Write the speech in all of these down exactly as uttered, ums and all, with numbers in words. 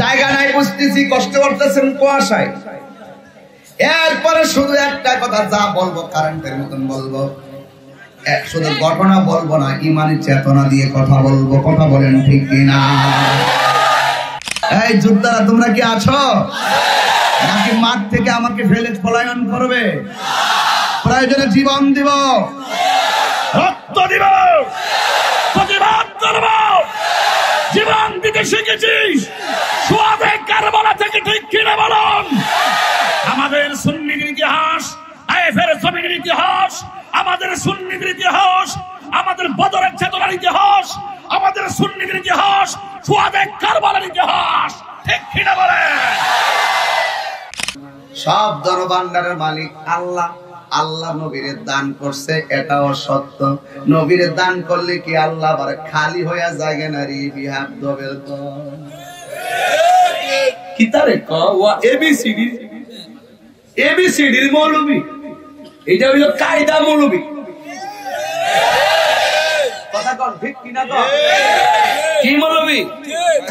জায়গা নাই, বুঝতেছি, কষ্ট করতেছেন কুয়াশায়। এরপরে শুধু একটা কথা, যা বলবো কারেন্টের মতন বলবো, এক শুধু ঘটনা বলবো না, ইমানি চেতনা দিয়ে কথা বলবো। কথা বলেন ঠিক কিনা? এই যোদ্ধারা, তোমরা কি আছো, নাকি মাঠ থেকে আমাকে ফেলে পলায়ন করবে? প্রয়োজনে জীবন দিব, রক্ত দিব, প্রতিবাদ করব। জীবন দিতে শিখেছিস, সুয়াদে কারবালা থেকে, ঠিক কিনা বলুন? আমাদের সুন্নিদের ইতিহাস, তায়েফের জমিনের ইতিহাস, আমাদের সুন্নিদের ইতিহাস, আমাদের বদরের চেতনার ইতিহাস, আমাদের সুন্নিদের ইতিহাস, সুয়াদে কারবালার ইতিহাস, ঠিক কিনা বলেন? সব ধনভাণ্ডারের মালিক আল্লাহ। আল্লাহ নবীরে দান করছে, এটাও সত্য। নবীরে দান করলে কি আল্লাহ আবার খালি হইয়া যায় না রে? বিহার দবের তো কিতারে ক ওয়া এবিসিডি, এবিসিডির মৌলবী। এটা হইল কায়দা মৌলবী। কথা কন, ঠিক কিনা কন? কি মৌলবী?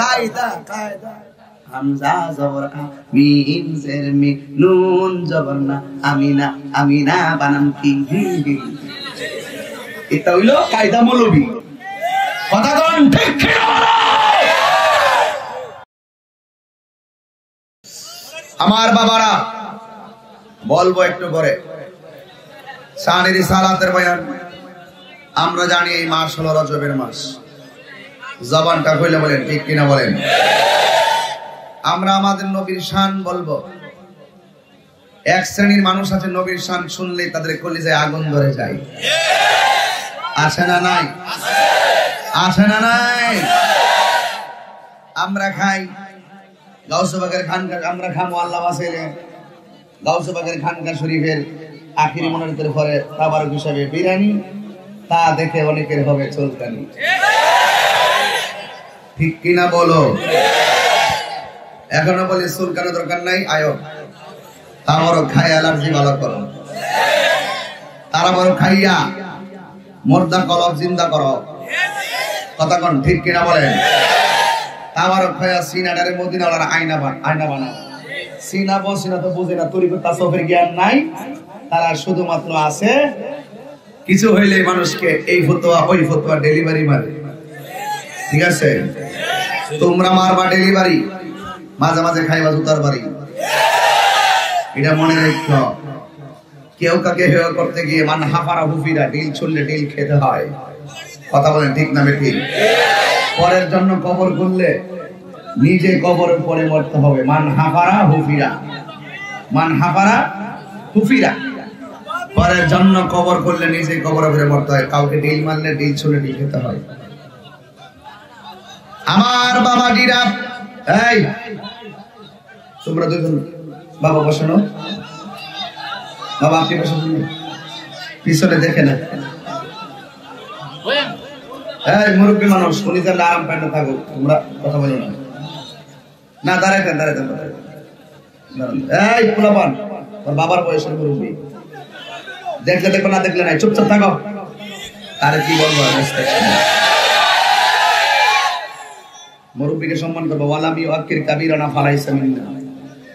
কায়দা, কায়দা। হামজা জবর আ, মিম জের মি, নুন জবর না, আমিনা, আমিনা বানান কি? হুম, হুম। এটা হইল কায়দা মৌলবী। কথা কন, ঠিক কিনা বলো? আমার বাবারা, বলবো একটু পরে। শানে রিসালাতের বয়ান। আমরা জানি এই মাস হলো রজবের মাস। জবানটা খুলে বলেন, ঠিক কিনা বলেন? আমরা আমাদের নবীর শান বলবো। এক শ্রেণীর মানুষ আছে, নবীর শান শুনলেই তাদের কলিজায় আগুন ধরে যায়। আছে না নাই? আছে না নাই? আমরা খাই, গাউসে পাকের খানকা, আমরা খামু আল্লাহ বাঁচাইলে। গাউসে পাকের খানকা শরীফের আখিরি মোনাজাতের পরে তাবারক হিসাবে বিরিয়ানি, তা দেখে অনেকের হবে চুলকানি। ঠিক কিনা বলো? এখনো বলি চুলকানোর দরকার নাই, আয়ো। তাবারক খাই অ্যালার্জি ভালো করো। তাবারক খাইয়া মুর্দা কলব জিন্দা করো। কথা কন, ঠিক কিনা বলেন? তাবারক খাইয়া সিনাটারে মদিনাওয়ালার আয়না বান-, আয়না বানাও। সিনা বো, সিনা তো বুঝে না, তরিকত তাসওয়ুফের জ্ঞান নাই। তারা শুধুমাত্র আছে কিছু হইলে মানুষকে এই ফতোয়া, ওই ফতোয়া ডেলিভারি মারে। ঠিক আছে? তোমরা মারবা ডেলিভারি, মাঝে মাঝে খাইবা জুতার বাড়ি। এটা মনে রাখো। কেউ কাকে হেয় করতে গিয়ে মান হাফারা হুফিরা, ঢিল ছুড়লে ঢিল খেতে হয়। কথা বলেন, ঠিক না বেঠিক? পরের জন্য কবর খুঁড়লে নিজে কবরের উপরে মরতে হবে। মান হাফারা হুফিরা, মান হাফারা হুফিরা। পরের জন্য কবর খুঁড়লে নিজে কবরের উপরে মরতে হয়। কাউকে ঢিল মারলে ঢিল ছুড়ে ঢিল খেতে হয়। আমার বাবা জিরা, এই তোমরা দুজন বাবা বসানো, বাবা আপনি বসে শুনুন, পিছনে দেখে না। এই মুরব্বী মানুষ, উনি যেন আরাম পায় না থাকুক, তোমরা কথা বলো না। না, দাঁড়াইতেন, দাঁড়াইতেন, দাঁড়াইতেন। এই পোলাপান, তোর বাবার বয়সের মুরব্বী, দেখলে দেখো, না দেখলে নাই, চুপচাপ থাকো। আরে কি বলবো, respect নেই। মুরব্বীকে সম্মান করবো। ওয়ালাম ইউআক্কির কাবীরানা ফালাইসা মিন্না।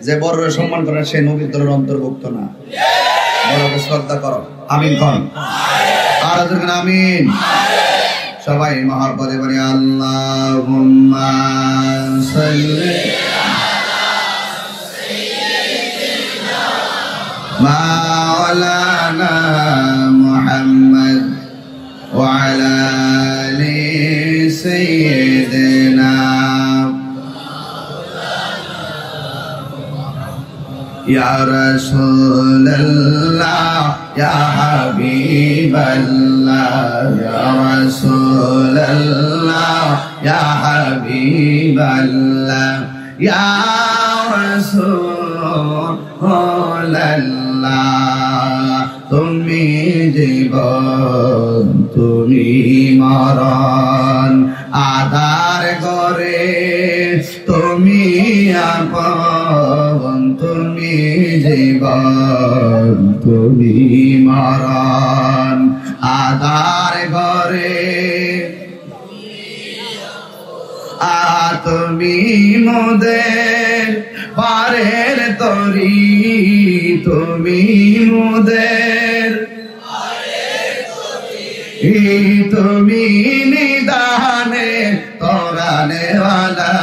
যে বড়রে সম্মান করে না, সে নবীর দলের অন্তর্ভুক্ত না। বড়কে শ্রদ্ধা করো। আমিন কন। আর একজন আমিন। সবাই মহব্বতে বলি, আল্লাহুম্মা সাল্লি মাওলানা মুহাম্মদ وعلى آل سيدنا يا رسول الله يا حبيب الله يا رسول الله يا حبيب الله يا رسول আল্লাহ, তুমি জীবন, তুমি মরণ, আধার ঘরে তুমি আপন, তুমি জীবন, তুমি মরণ, আধার ঘরে তুমি মোদের পারের তরি, তুমি মোদের এই তুমি নিদানে তরানেওয়ালা,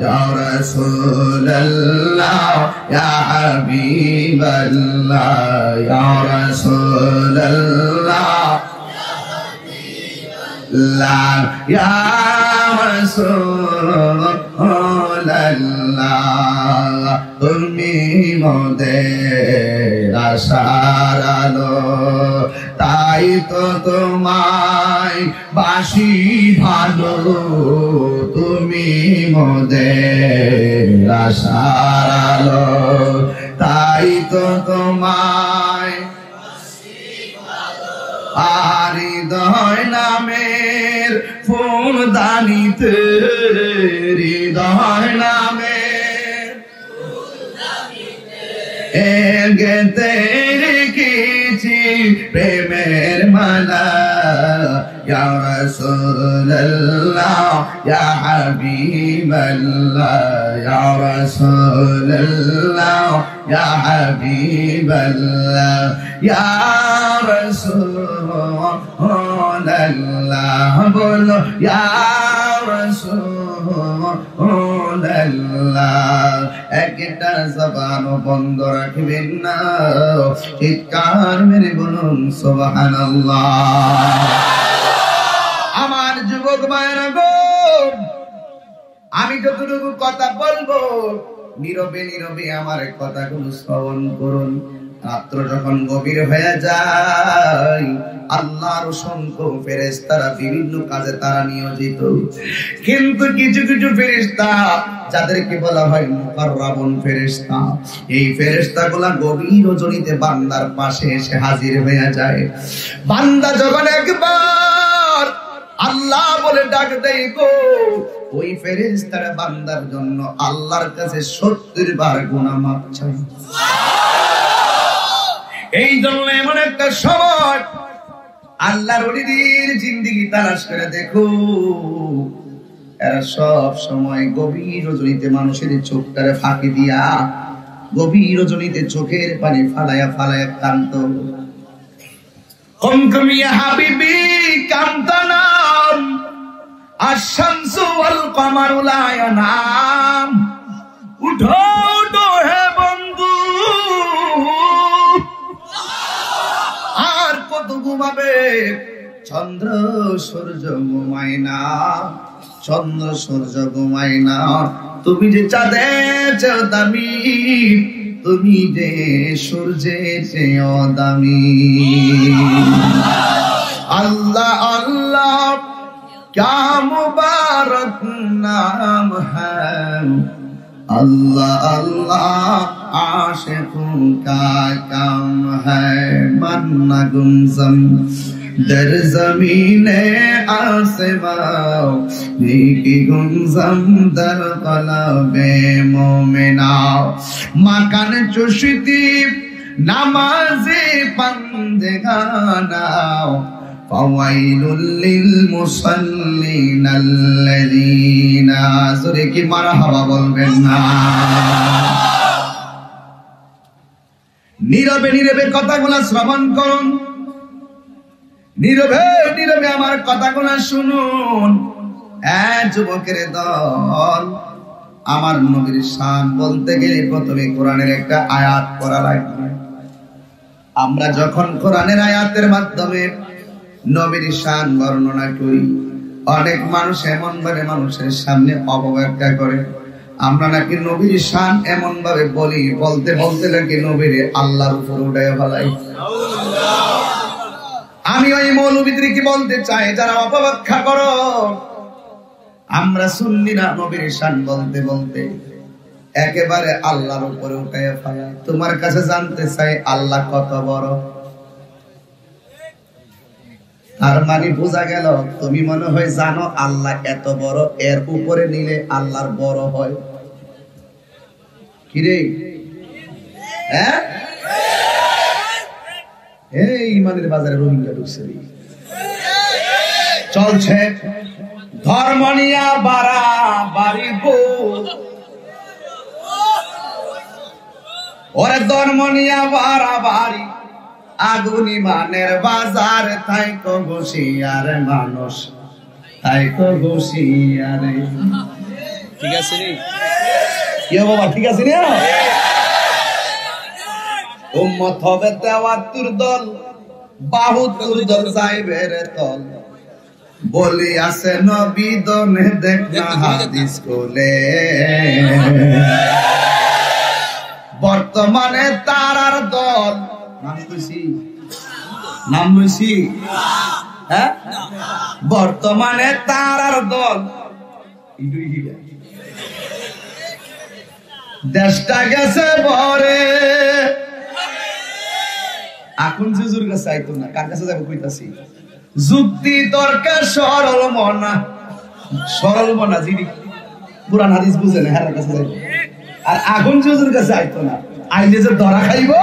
ইয়া রাসূলুল্লাহ, ইয়া হাবিবাল্লাহ, ইয়া রাসূলুল্লাহ, লা, ইয়া রাসূলুল্লাহ, তুমি মোদের আশার আলো, তাই তো তোমায় বাসি ভালো, তুমি মোদের আশার আলো, তাই তো তোমায় আর হৃদয় নামের ফুলদানিতে, হৃদয় নামের এ গেঁথে রেখেছি প্রেমের মালা। ইয়া রাসূলুল্লাহ, ইয়া হাবিবাল্লাহ, ইয়া রাসূলুল্লাহ, ইয়া হাবিবাল্লাহ, ইয়া রাসূলুল্লাহ, বলো ইয়া রাসূলুল্লাহ। একটা জবানও বন্ধ রাখবেন না, চিৎকার মেরে বলুন সুবহানাল্লাহ। আমার যুবক ভাইরা গো, আমি যতটুকু কথা বলবো, নীরবে নীরবে আমার কথাগুলো শ্রবণ করুন। রাত্র যখন গভীর হয়ে যায়, আল্লাহর অসংখ্য ফেরেশতারা বিভিন্ন কাজে তারা নিয়োজিত, কিন্তু কিছু কিছু ফেরেশতা, যাদেরকে বলা হয় মুকাররাবুন ফেরেশতা, এই ফেরেশতাগুলা গভীর রজনীতে বান্দার পাশে এসে হাজির হয়ে যায়। বান্দা যখন একবার আল্লাহ বলে ডাক দেয় গো, ওই ফেরেশতারা বান্দার জন্য আল্লাহর কাছে সত্তর বার গুনাহ মাফ চায়। এই জন্য এমন একটা সময় আল্লাহর ওলিদের জিন্দেগি তালাশ করে দেখো, এরা সব সময় গভীর রজনীতে মানুষের চোখটারে ফাঁকি দিয়া গভীর রজনীতে চোখের পানি ফালাইয়া ফালাইয়া কাঁদত। কুমকুম ইয়া হাবিবি কান্তানাম, আশ-শামসু ওয়াল কামারু লা ইয়ানাম। উঠো, উঠো হে বন্ধু, আর কত ঘুমাবে? চন্দ্র সূর্য ঘুমায় না, চন্দ্র সূর্য ঘুমায় না। তুমি যে চাঁদের চেয়েও দামি, তুমি যে সূর্যের চেয়েও দামি। আল্লাহ আল্লাহ, क्या मुबारक नाम है। अल्लाह अल्लाह, आशिकों का काम है। मन्ना गुमजम در زمین آسماں، نیکی گمزم در قلب مومنا۔ مکن چشتی نماز بندگانا، فويل للمصلين الذين، জোরে কি মারহাবা বলবেন না? নীরবে নীরবে কথাগুলা শ্রবণ করুন, নীরবে নীরবে আমার কথাগুলা শুনুন। এ যুবকের দল, আমার নবীর শান বলতে গেলে প্রথমে কোরআনের একটা আয়াত পড়া লাগবে। আমরা যখন কোরআনের আয়াতের মাধ্যমে নবীর শান বর্ণনা করি, অনেক মানুষ এমন ভাবে মানুষের সামনে অবব্যাখ্যা করে, আমরা নাকি নবীর শান এমন ভাবে বলি, বলতে বলতে নাকি নবীরে আল্লাহর উপরে উঠাইয়া ফেলাই। আমি ওই মৌলবীদেরকে বলতে চাই, যারা অপব্যাখ্যা করো, আমরা সুন্নিরা নবীর শান বলতে বলতে একেবারে আল্লাহর উপরে উঠাইয়া ফেলাই। তোমার কাছে জানতে চাই, আল্লাহ কত বড়? তার মানে বোঝা গেল, তুমি মনে হয় জানো আল্লাহ এত বড়, এর উপরে নিলে আল্লাহর বড় হয়। কিরে? হ্যাঁ? এই ইমানের বাজারে রোহিঙ্গা ঢুকছে রে। চলছে। ধর্ম নিয়া বাড়াবাড়ি বউ, ওরে ধর্ম নিয়া বাড়াবাড়ি, আগুন ইমানের বাজার, তাই কো হুঁশিয়ার মানুষ, তাই কো হুঁশিয়ারে। ঠিক আছে নি? কি বাবা, ঠিক আছে নি? উম্মত হবে তেয়াত্তর দল, বাহাত্তর দল যাইবে রে তল। বলি আছে নবী দনে, দেখ না হাদিস খুলে। বর্তমানে তারার দল, নাম কইছি, নাম কইছি, হ্যাঁ? বর্তমানে তারার দল। ইডুই হিডা। দেশটা গেছে ভরে। আখুন হুজুর কাছে আইতো না, কার কাছে যাইবো কইতাছি। যুক্তি তর্কে সরল মনা, সরল মনা যিনি কোরআন হাদিস বুঝে না, হেরার কাছে যাইবো। আর আখুন হুজুর কাছে আইতো না, আইলে যে ধরা খাইবো।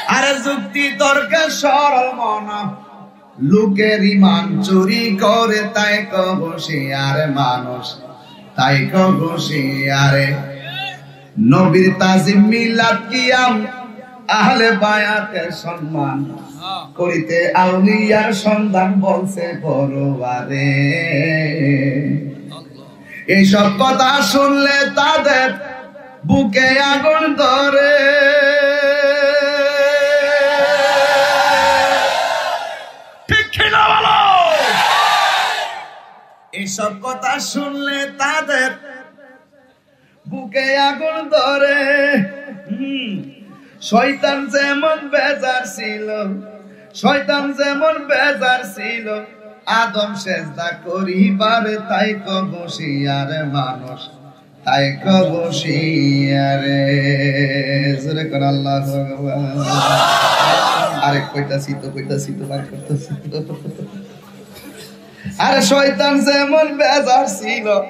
আরে যুক্তি তর্কে সরল মনা, লোকের ইমান চুরি করে, তাই কো হুঁশিয়ার মানুষ, তাই কো হুঁশিয়ারে। নবীর তাজিম, মিলাদ, কিয়াম, আহলে বায়াতের সম্মান, করিতে আউলিয়ার সন্ধান, বলছে বড়ুয়ারে। এইসব কথা শুনলে তাদের বুকে আগুন ধরে। ঠিক কি না বলো? এইসব কথা শুনলে তাদের বুকে আগুন ধরে। হুম। শয়তান যেমন বেজার ছিল, শয়তান যেমন বেজার ছিল, আদম সেজদা করিবারে, তাই কো হুঁশিয়ার মানুষ, তাই কো হুঁশিয়ারে। জোরে কর আল্লাহু আকবার। আরে কইতাছি তো, কইতাছি তো, বার করতেছি তো। আরে শয়তান যেমন বেজার ছিল,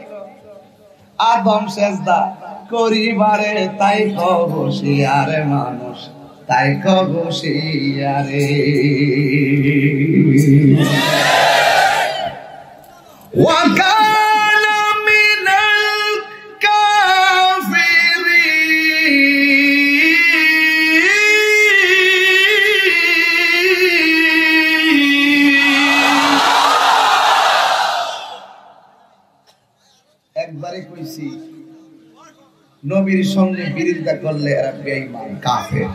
আদম সেজদা করিবারে, তাই কো হুঁশিয়ারে মানুষ, তাই কো হুঁশিয়ারে। وكان من الكافرين। একবারে কইছি, নবীর সঙ্গে বিরোধিতা করলে এরা বেঈমান, কাফের।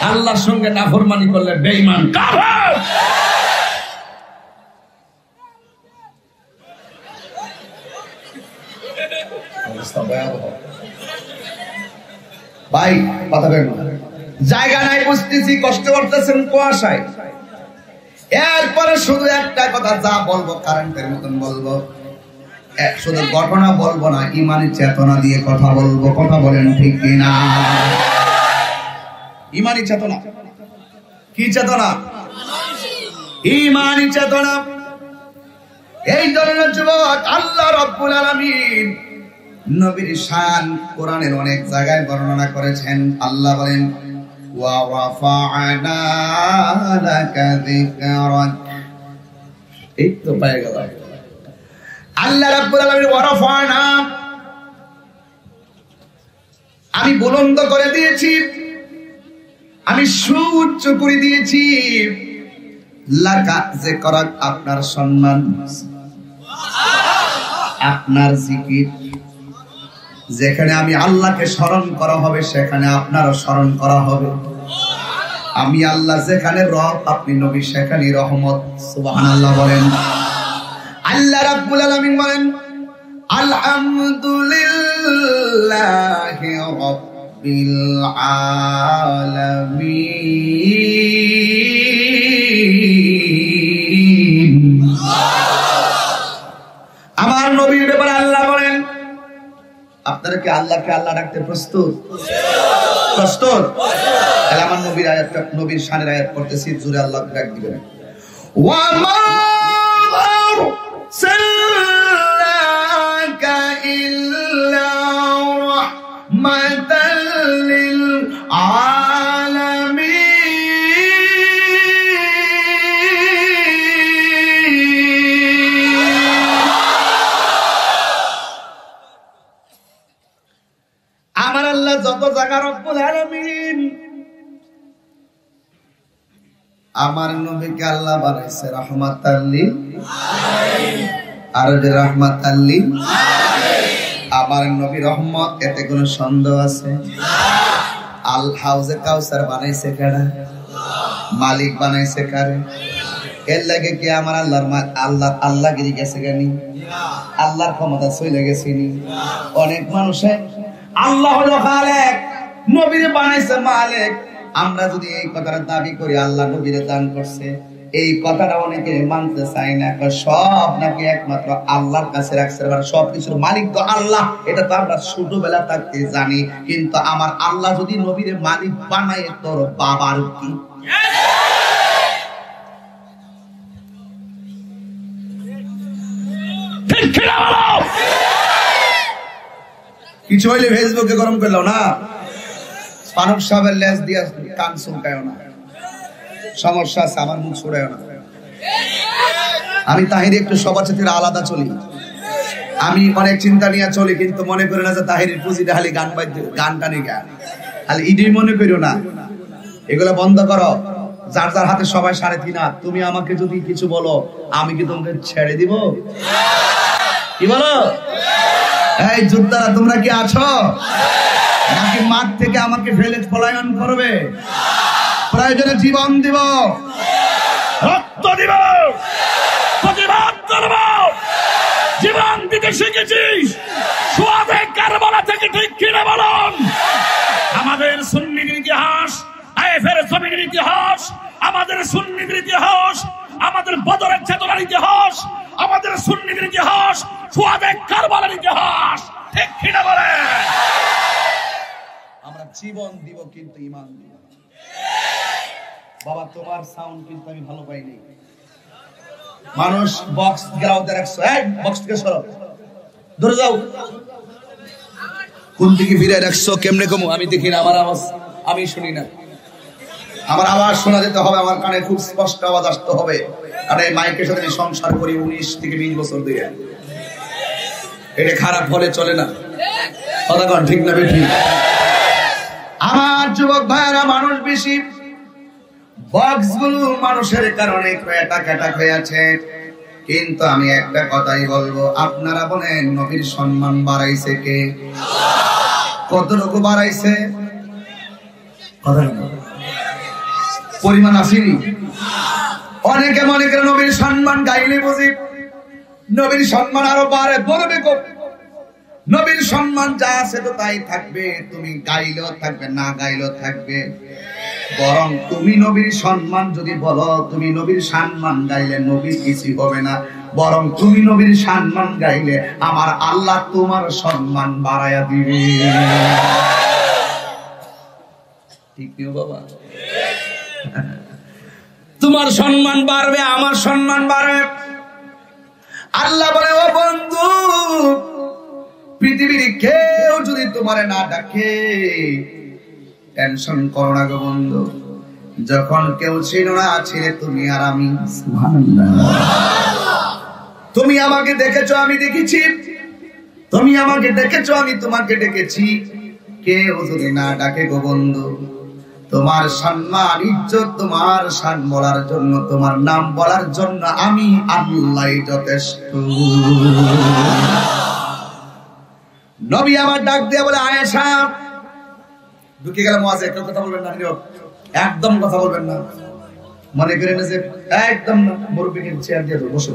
আল্লাহর সঙ্গে নাফরমানি করলে বেঈমান, কাফের। অবস্থা ভয়াবহ। ভাই, কথা কইন না। জায়গা নাই বুঝতেছি, কষ্ট করতেছেন কুয়াশায়। এরপরে শুধু একটা কথা, যা বলবো কারেন্টের মতন বলবো। এ, শুধু ঘটনা বলবো না, ইমানি চেতনা দিয়ে কথা বলবো। কথা বলেন ঠিক কি না? ইমানি চেতনা। কি চেতনা? ইমানি চেতনা। এই ধরনের যুবক আল্লাহ রাব্বুল আলামিন নবীর শান কোরআনের অনেক জায়গায় বর্ণনা করেছেন। আল্লাহ বলেন, "ওয়া রাফা'না লাকা যিকরাক।" এই তো পেয়ে গেল। আল্লাহ রাব্বুল আলামিন ওয়া রাফা'না, আমি বুলন্দ করে দিয়েছি, আমি সুউচ্চ করে দিয়েছি। লাকা যিকরাক, আপনার সম্মান, আপনার জিকির। যেখানে আমি আল্লাহকে স্মরণ করা হবে, সেখানে আপনারও স্মরণ করা হবে। আমি আল্লাহ যেখানে রব, আপনি নবী সেখানেই রহমত। সুবহানাল্লাহ বলেন। আল্লাহ রাব্বুল আলামিন বলেন, আলহামদুলিল্লাহি রাব্বিল আলামিন। আমার নবীর ব্যাপারে আল্লাহ বলেন, আপনারা কি আল্লাহকে আল্লাহ ডাকতে প্রস্তুত? প্রস্তুত? তাহলে আমার নবীর আয়াতটা, নবীর শানের আয়াত পড়তেছি, জোরে আল্লাহ ডাক দিবেন। وما أرسلناك إلا رحمة للعالمين. যত জাগা রব্বুল আলামিন, আমার নবীকে আল্লাহ বানাইছে রহমাতাল লিল, আর যে রহমাতাল লিল, আমার নবী রহমত, এতে কোনো সন্দেহ আছে? আল হাউজে কাউসার বানাইছে কেডা? মালিক বানাইছে কারে? এর লাগে কি আমার আল্লাহর মা-, আল্লাহ, আল্লাহগিরি গেছে গা নি? আল্লাহর ক্ষমতা চলে গেছে নি? অনেক মানুষে আল্লাহ হলো খালেক, নবীরে বানাইছে মালিক। আমরা যদি এই কথাটা দাবি করি আল্লাহ নবীরে দান করছে, এই কথাটা অনেকে মানতে চায় না। কয়, সব নাকি একমাত্র আল্লাহর কাছে রাখছে, মানে সব কিছুর মালিক তো আল্লাহ, এটা তো আমরা ছোটবেলা থাকতে জানি। কিন্তু আমার আল্লাহ যদি নবীরে মালিক বানায়, তোর বাবার কি? ঠিক কিনা বলো? কিছু হইলে Facebookএ গরম করলাম না, ফারুক সাহেবের লেজ দিয়া কান চুলকায় না, সমস্যা আছে, আমার মুখ ছুড়ায় না। আমি তাহিরি একটু সবার সাথে আলাদা চলি, আমি অনেক চিন্তা নিয়ে চলি, কিন্তু মনে করি না যে তাহিরির পুঁজিটা খালি গান বাদ্য, গান টানি গান, খালি ইডি মনে করিও না। এগুলা বন্ধ করো। যার যার হাতে সবাই সাড়ে তিন হাত। তুমি আমাকে যদি কিছু বলো, আমি কি তোমাকে ছেড়ে দিব? কি বলো? এই যোদ্ধারা, তোমরা কি আছো? নাকি মাঠ থেকে আমাকে ফেলে পলায়ন করবে? প্রয়োজনে জীবন দিব, রক্ত দিব, প্রতিবাদ করব। জীবন দিতে শিখেছি সুয়াদে কারবালা থেকে, ঠিক কিনা বলুন? আমাদের সুন্নিদের ইতিহাস, তায়েফের জমিনের ইতিহাস, আমাদের সুন্নিদের ইতিহাস, আমাদের বদরের চেতনার ইতিহাস, আমাদের সুন্নিদের ইতিহাস, সুয়াদে কারবালার ইতিহাস। ঠিক কিনা বলে? আমরা জীবন দিব, কিন্তু ইমান দিব না। বাবা, তোমার সাউন্ড কিন্তু আমি ভালো পাইনি। মানুষ বক্স গেরাওতে রাখছো, এই বক্স থেকে সরো, দূরে যাও। কোন দিকে ফিরে রাখছো, কেমনে কমু? আমি দেখি না, আমার আওয়াজ আমি শুনি না। আমার আওয়াজ শোনা যেতে হবে, আমার কানে খুব স্পষ্ট আওয়াজ আসতে হবে। আর এই মাইকের সাথে আমি সংসার করি উনিশ থেকে বিশ বছর ধরে। এটা খারাপ হলে চলে না। কথা কন, ঠিক না বেঠিক? আমার যুবক ভাইয়েরা, মানুষ বেশি, বক্সগুলো মানুষের কারণে একটু অ্যাটাক অ্যাটাক হয়ে আছে। কিন্তু আমি একটা কথাই বলবো, আপনারা বলেন, নবীর সম্মান বাড়াইছে কে? কতটুকু বাড়াইছে? কথা বলো। পরিমাণ আসেনি। অনেকে মনে করে নবীর সম্মান গাইলে বুঝি নবীর সম্মান আরো বাড়ে, বলবে কো-, নবীর সম্মান যা আছে তো তাই থাকবে, তুমি গাইলেও থাকবে, না গাইলেও থাকবে। বরং তুমি নবীর সম্মান যদি বলো, তুমি নবীর সম্মান গাইলে নবীর কিছুই হবে না, বরং তুমি নবীর সম্মান গাইলে আমার আল্লাহ তোমার সম্মান বাড়াইয়া দিবে। ঠিক নিও বাবা? তোমার সম্মান বাড়বে, আমার সম্মান বাড়বে। আল্লাহ বলে, ও বন্ধু, পৃথিবীর কেউ যদি তোমারে না ডাকে, টেনশন করো না গো বন্ধু। যখন কেউ ছিল না, ছিলে তুমি আর আমি। সুবহানাল্লাহ। তুমি আমাকে দেখেছো, আমি দেখেছি। তুমি আমাকে ডেকেছো, আমি তোমাকে ডেকেছি। কেউ যদি না ডাকে গো বন্ধু, তোমার সম্মান, ইজ্জত, তোমার শান বলার জন্য, তোমার নাম বলার জন্য আমি আল্লাহই যথেষ্ট। নবী আমার ডাক দিয়ে বলে, আয়েশা, ঢুকে গেল মজা, কেউ কথা বলবেন না, নীরব, একদম কথা বলবেন না। মনে করেন যে একদম না, মুরব্বীকে চেয়ার দিয়ে দেবো, বসো।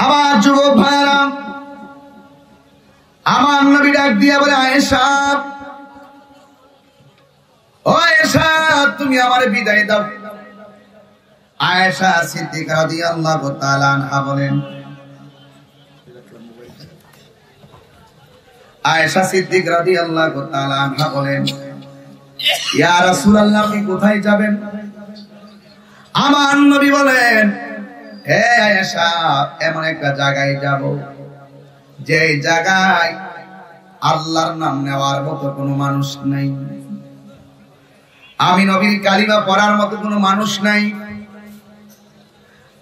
আমার যুবক ভাইরা, আমার নবী ডাক দিয়া বলে, আয়েশা, ও আয়েশা, তুমি আমারে বিদায় দাও। আয়েশা সিদ্দিকা রাদিয়াল্লাহু তাআলা আনহা বলেন, আয়েশা সিদ্দিক রাদিয়াল্লাহু তাআলা আনহা বলেন, ইয়া রাসূলুল্লাহ, আপনি কোথায় যাবেন? আমার নবী বলেন, হে আয়েশা, এমন একটা জায়গায় যাব, যে জায়গায় আল্লাহর নাম নেওয়ার মতো কোনো মানুষ নাই, আমি নবীর কালিমা পড়ার মতো কোনো মানুষ নাই।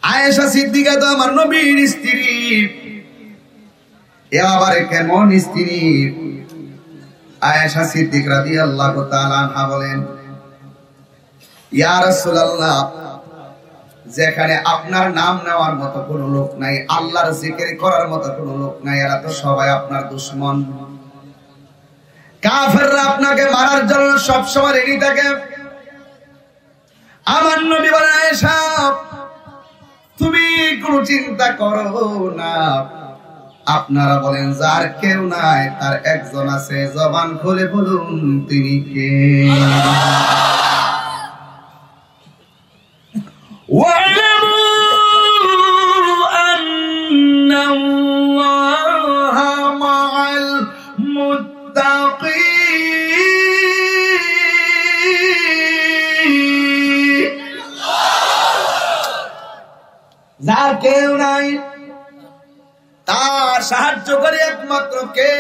আয়েশা সিদ্দিকা তো আমার নবীর স্ত্রী, এ আবার কেমন স্ত্রী? আয়েশা সিদ্দিক রাদিয়াল্লাহু তাআলা আনহা বলেন, ইয়া রাসূলুল্লাহ, যেখানে আপনার নাম নেওয়ার মতো কোনো লোক নাই, আল্লাহর জিকির করার মতো কোনো লোক নাই, এরা তো সবাই আপনার দুশমন। কাফেররা আপনাকে মারার জন্য সবসময় রেডি থাকে। আমার নবী বলেন, আয়েশা, তুমি কোনো চিন্তা করো না। আপনারা বলেন, যার কেউ নাই, তার একজন আছে, জবান খুলে বলুন, তিনি কে? واعلموا أن الله مع المتقين। যার কেউ নাই, তার সাহায্যকারী একমাত্র কে?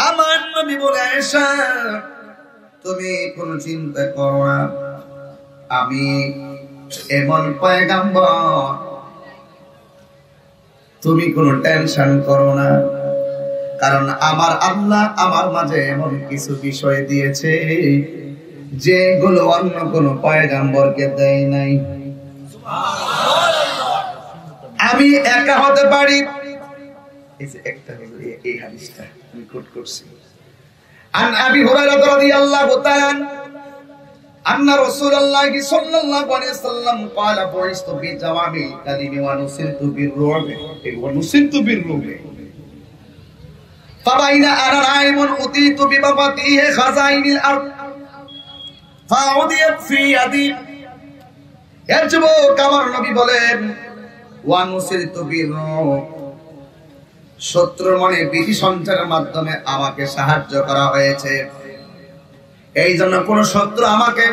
আমার নবী বলে, আয়েশা, তুমি কোনো চিন্তা করো না, আমি এমন পয়গাম্বর, তুমি কোনো টেনশন করো না, কারণ আমার আল্লাহ আমার মাঝে এমন কিছু বিষয় দিয়েছে, যেগুলো অন্য কোনো পয়গাম্বরকে দেয় নাই। আমি একা হতে পারি। এই যে একটা হলো এই, এই হাদিসটা আমি কোট করছি। عن أبي هريرة رضي الله تعالى عنه أن رسول الله صلى الله عليه وسلم قال: بعثت بجوامع الكلم ونصرت بالرعب، ونصرت بالرعب. فبين أنا نائم أتيت بمفاتيح خزائن الأرض فوضعت في يدي. এ যুবক, আমার নবী বলেন, ونصرت بالرعب, শত্রুর মনে ভীতি সঞ্চারের মাধ্যমে আমাকে সাহায্য করা হয়েছে। এই জন্য কোনো শত্রু আমাকে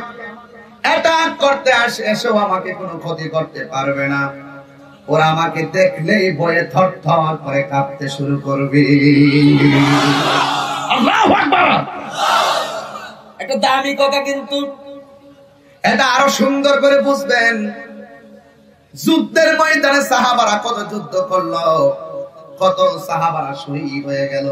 অ্যাটাক করতে আস-, এসেও আমাকে কোনো ক্ষতি করতে পারবে না। ওরা আমাকে দেখলেই ভয়ে থরথর করে কাঁপতে শুরু করবে। আল্লাহু আকবার। একটা দামি কথা, কিন্তু এটা আরো সুন্দর করে বুঝবেন। যুদ্ধের ময়দানে সাহাবারা কত যুদ্ধ করলো, কত সাহাবারা শহীদ হয়ে গেল,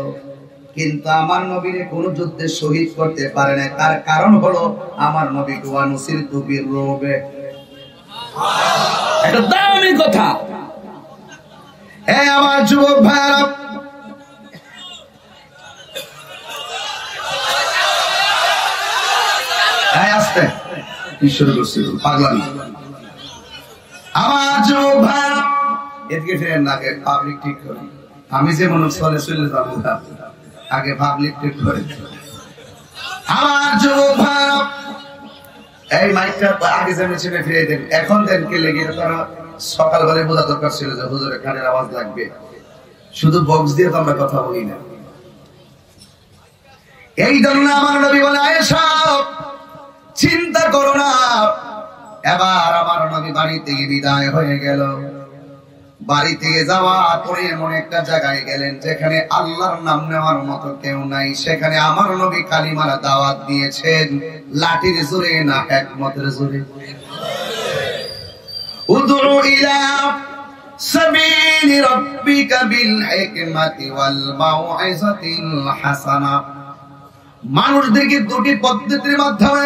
কিন্তু আমার নবীরে কোনো যুদ্ধে শহীদ করতে পারে না। তার কারণ হলো আমার নবী ونصرت بالرعب। এটা দামি কথা। হে আমার যুবক ভাইরা, এই আস্তে, কি শুরু করছি, পাগলামি। আমার যুবক ভাইরা, এদিকে ফিরেন না, আগে পাবলিক ঠিক করি। আমি যে মনে চলে চলে যাবো, আগে পাবলিক ঠিক করে। আমার যুবক ভাইরা, এই মাইকটা আগে যেমন ছিল ফিরে দেন, এখন দেন কে লেগে? তারা সকালবেলায় বোঝা দরকার ছিল যে হুজুরের কানের আওয়াজ লাগবে, শুধু বক্স দিয়ে তো আমরা কথা বলি না। এই জন্য আমার নবী বলে, আয়েশা, চিন্তা করো না। এবার আমার নবী বাড়ি থেকে বিদায় হয়ে গেল। বাড়ি থেকে যাওয়ার পরে এমন একটা জায়গায় গেলেন, যেখানে আল্লাহর নাম নেওয়ার মতো কেউ নাই। সেখানে আমার নবী কালিমার দাওয়াত দিয়েছেন, লাঠির জোরে না, হিকমতের জোরে। ادع إلى سبيل ربك بالحكمة والموعظة الحسنة। মানুষদেরকে দুটি পদ্ধতির মাধ্যমে,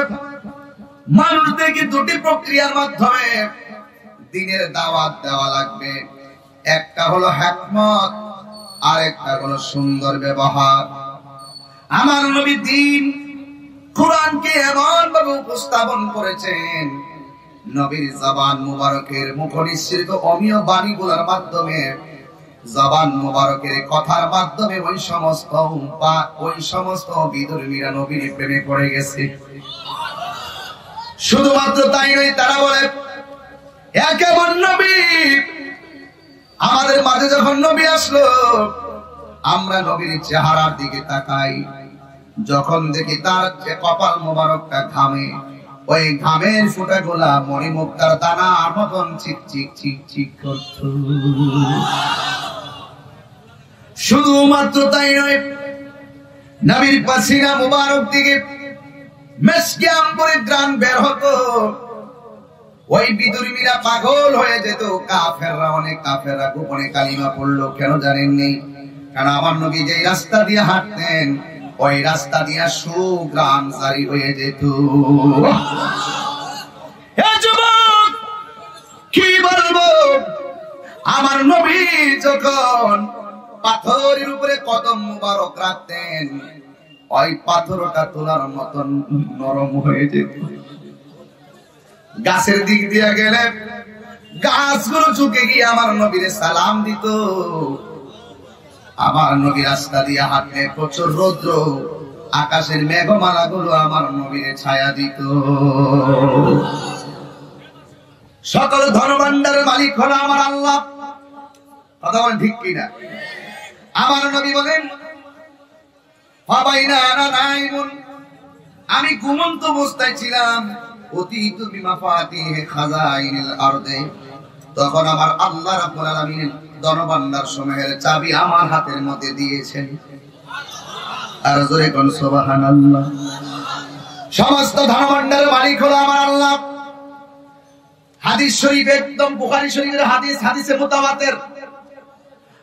মানুষদেরকে দুটি প্রক্রিয়ার মাধ্যমে দ্বীনের দাওয়াত দেওয়া লাগবে। একটা হলো হিকমত, আর একটা হলো সুন্দর ব্যবহার। আমার নবী দ্বীন, কোরআনকে এমন ভাবে উপস্থাপন করেছেন, নবীর জবান মুবারকের মুখনিঃসৃত অমীয় বাণীগুলোর মাধ্যমে, জবান মুবারকের কথার মাধ্যমে ওই সমস্ত পা-, ওই সমস্ত বিধর্মীরা নবীর প্রেমে পড়ে গেছে। শুধুমাত্র তাই নয়, তারা বলে, এ কেমন নবী? আমাদের মাঝে যখন নবী আসলো, আমরা নবীর চেহারার দিকে তাকাই, যখন দেখি তার যে কপাল মোবারকটা ঘামে, ওই ঘামের ফোঁটাগুলা মণিমুক্তার দানার মতন চিকচিক চিকচিক করত। শুধুমাত্র তাই নয়, নবীর পাসিনা মোবারক থেকে মেশকে আম্বরের ঘ্রাণ বের হতো। ওই বিধর্মীরা পাগল হয়ে যেত। কাফেররা, অনেক কাফেররা গোপনে কালিমা পড়লো। কেন জানেননি? কারণ আমার নবী যেই রাস্তা দিয়ে হাঁটতেন, ওই রাস্তা দিয়া সুঘ্রাণ জারি হয়ে যেত। হে যুবক, কি বলবো, আমার নবী যখন পাথরের উপরে কদম মুবারক রাখতেন, ওই পাথরটা তুলার মতন নরম হয়ে যেত। গাছের দিক দিয়া গেলে গাছগুলো ঝুঁকে গিয়ে আমার নবীরে সালাম দিত। আমার নবী রাস্তা দিয়া হাঁটলে প্রচুর রৌদ্র, আকাশের মেঘমালাগুলো আমার নবীরে ছায়া দিত। সকল ধনভাণ্ডারের মালিক হলো আমার আল্লাহ। কথা বলেন ঠিক কিনা? আমার নবী বলেন, "ফাবাইনা আনা নাইমুন", আমি ঘুমন্ত অবস্থায় ছিলাম, "উতিতু বিমাফাতিহি খাজাইনিল আরদে", তখন আমার আল্লাহ রাব্বুল আলামিন ধনভাণ্ডার সমূহের চাবি আমার হাতের মধ্যে দিয়েছেন। আর জোরে কোন সুবহানাল্লাহ। সমস্ত ধনভাণ্ডারের মালিক হলো আমার আল্লাহ। হাদিস শরীফ, একদম বুখারী শরীফের হাদিস, হাদিসে মুতাওয়াতের।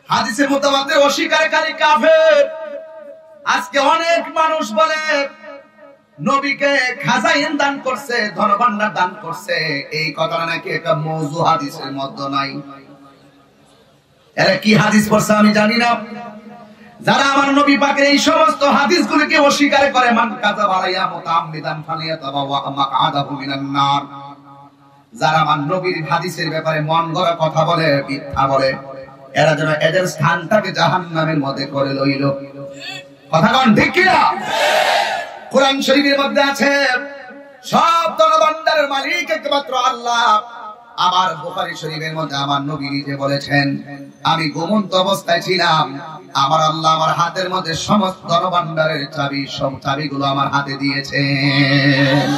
হাদিসে মুতাওয়াতের অস্বীকারীকারী কাফের। আজকে অনেক মানুষ বলে নবীকে খাজাইন দান করছে, ধনভাণ্ডার দান করছে। এই কথাটা নাকি একটা মৌজু, হাদিসের মধ্যে নাই। এরা কি হাদিস পড়ছে আমি জানি না। যারা আমার নবী পাকের এই সমস্ত হাদিসগুলোকে অস্বীকার করে, মান কাযাবা আলাইয়া মুতাআম্মিদান ফালিয়াতাবাওয়া মাকআদাহু মিনান নার। যারা আমার নবীর হাদিসের ব্যাপারে মন গড়া কথা বলে, মিথ্যা বলে, এরা যেন এদের স্থানটাকে জাহান্নামের মধ্যে করে লইল। কথা কোন ঠিক কিনা? কোরআন শরীফের মধ্যে আছে, সব ধনভাণ্ডারের মালিক একমাত্র আল্লাহ। আবার বুখারী শরীফের মধ্যে আমার নবী নিজে বলেছেন, "আমি ঘুমন্ত অবস্থায় ছিলাম, আমার আল্লাহ আমার হাতের মধ্যে সমস্ত ধনভাণ্ডারের চাবি, সব চাবিগুলো আমার হাতে দিয়েছেন।"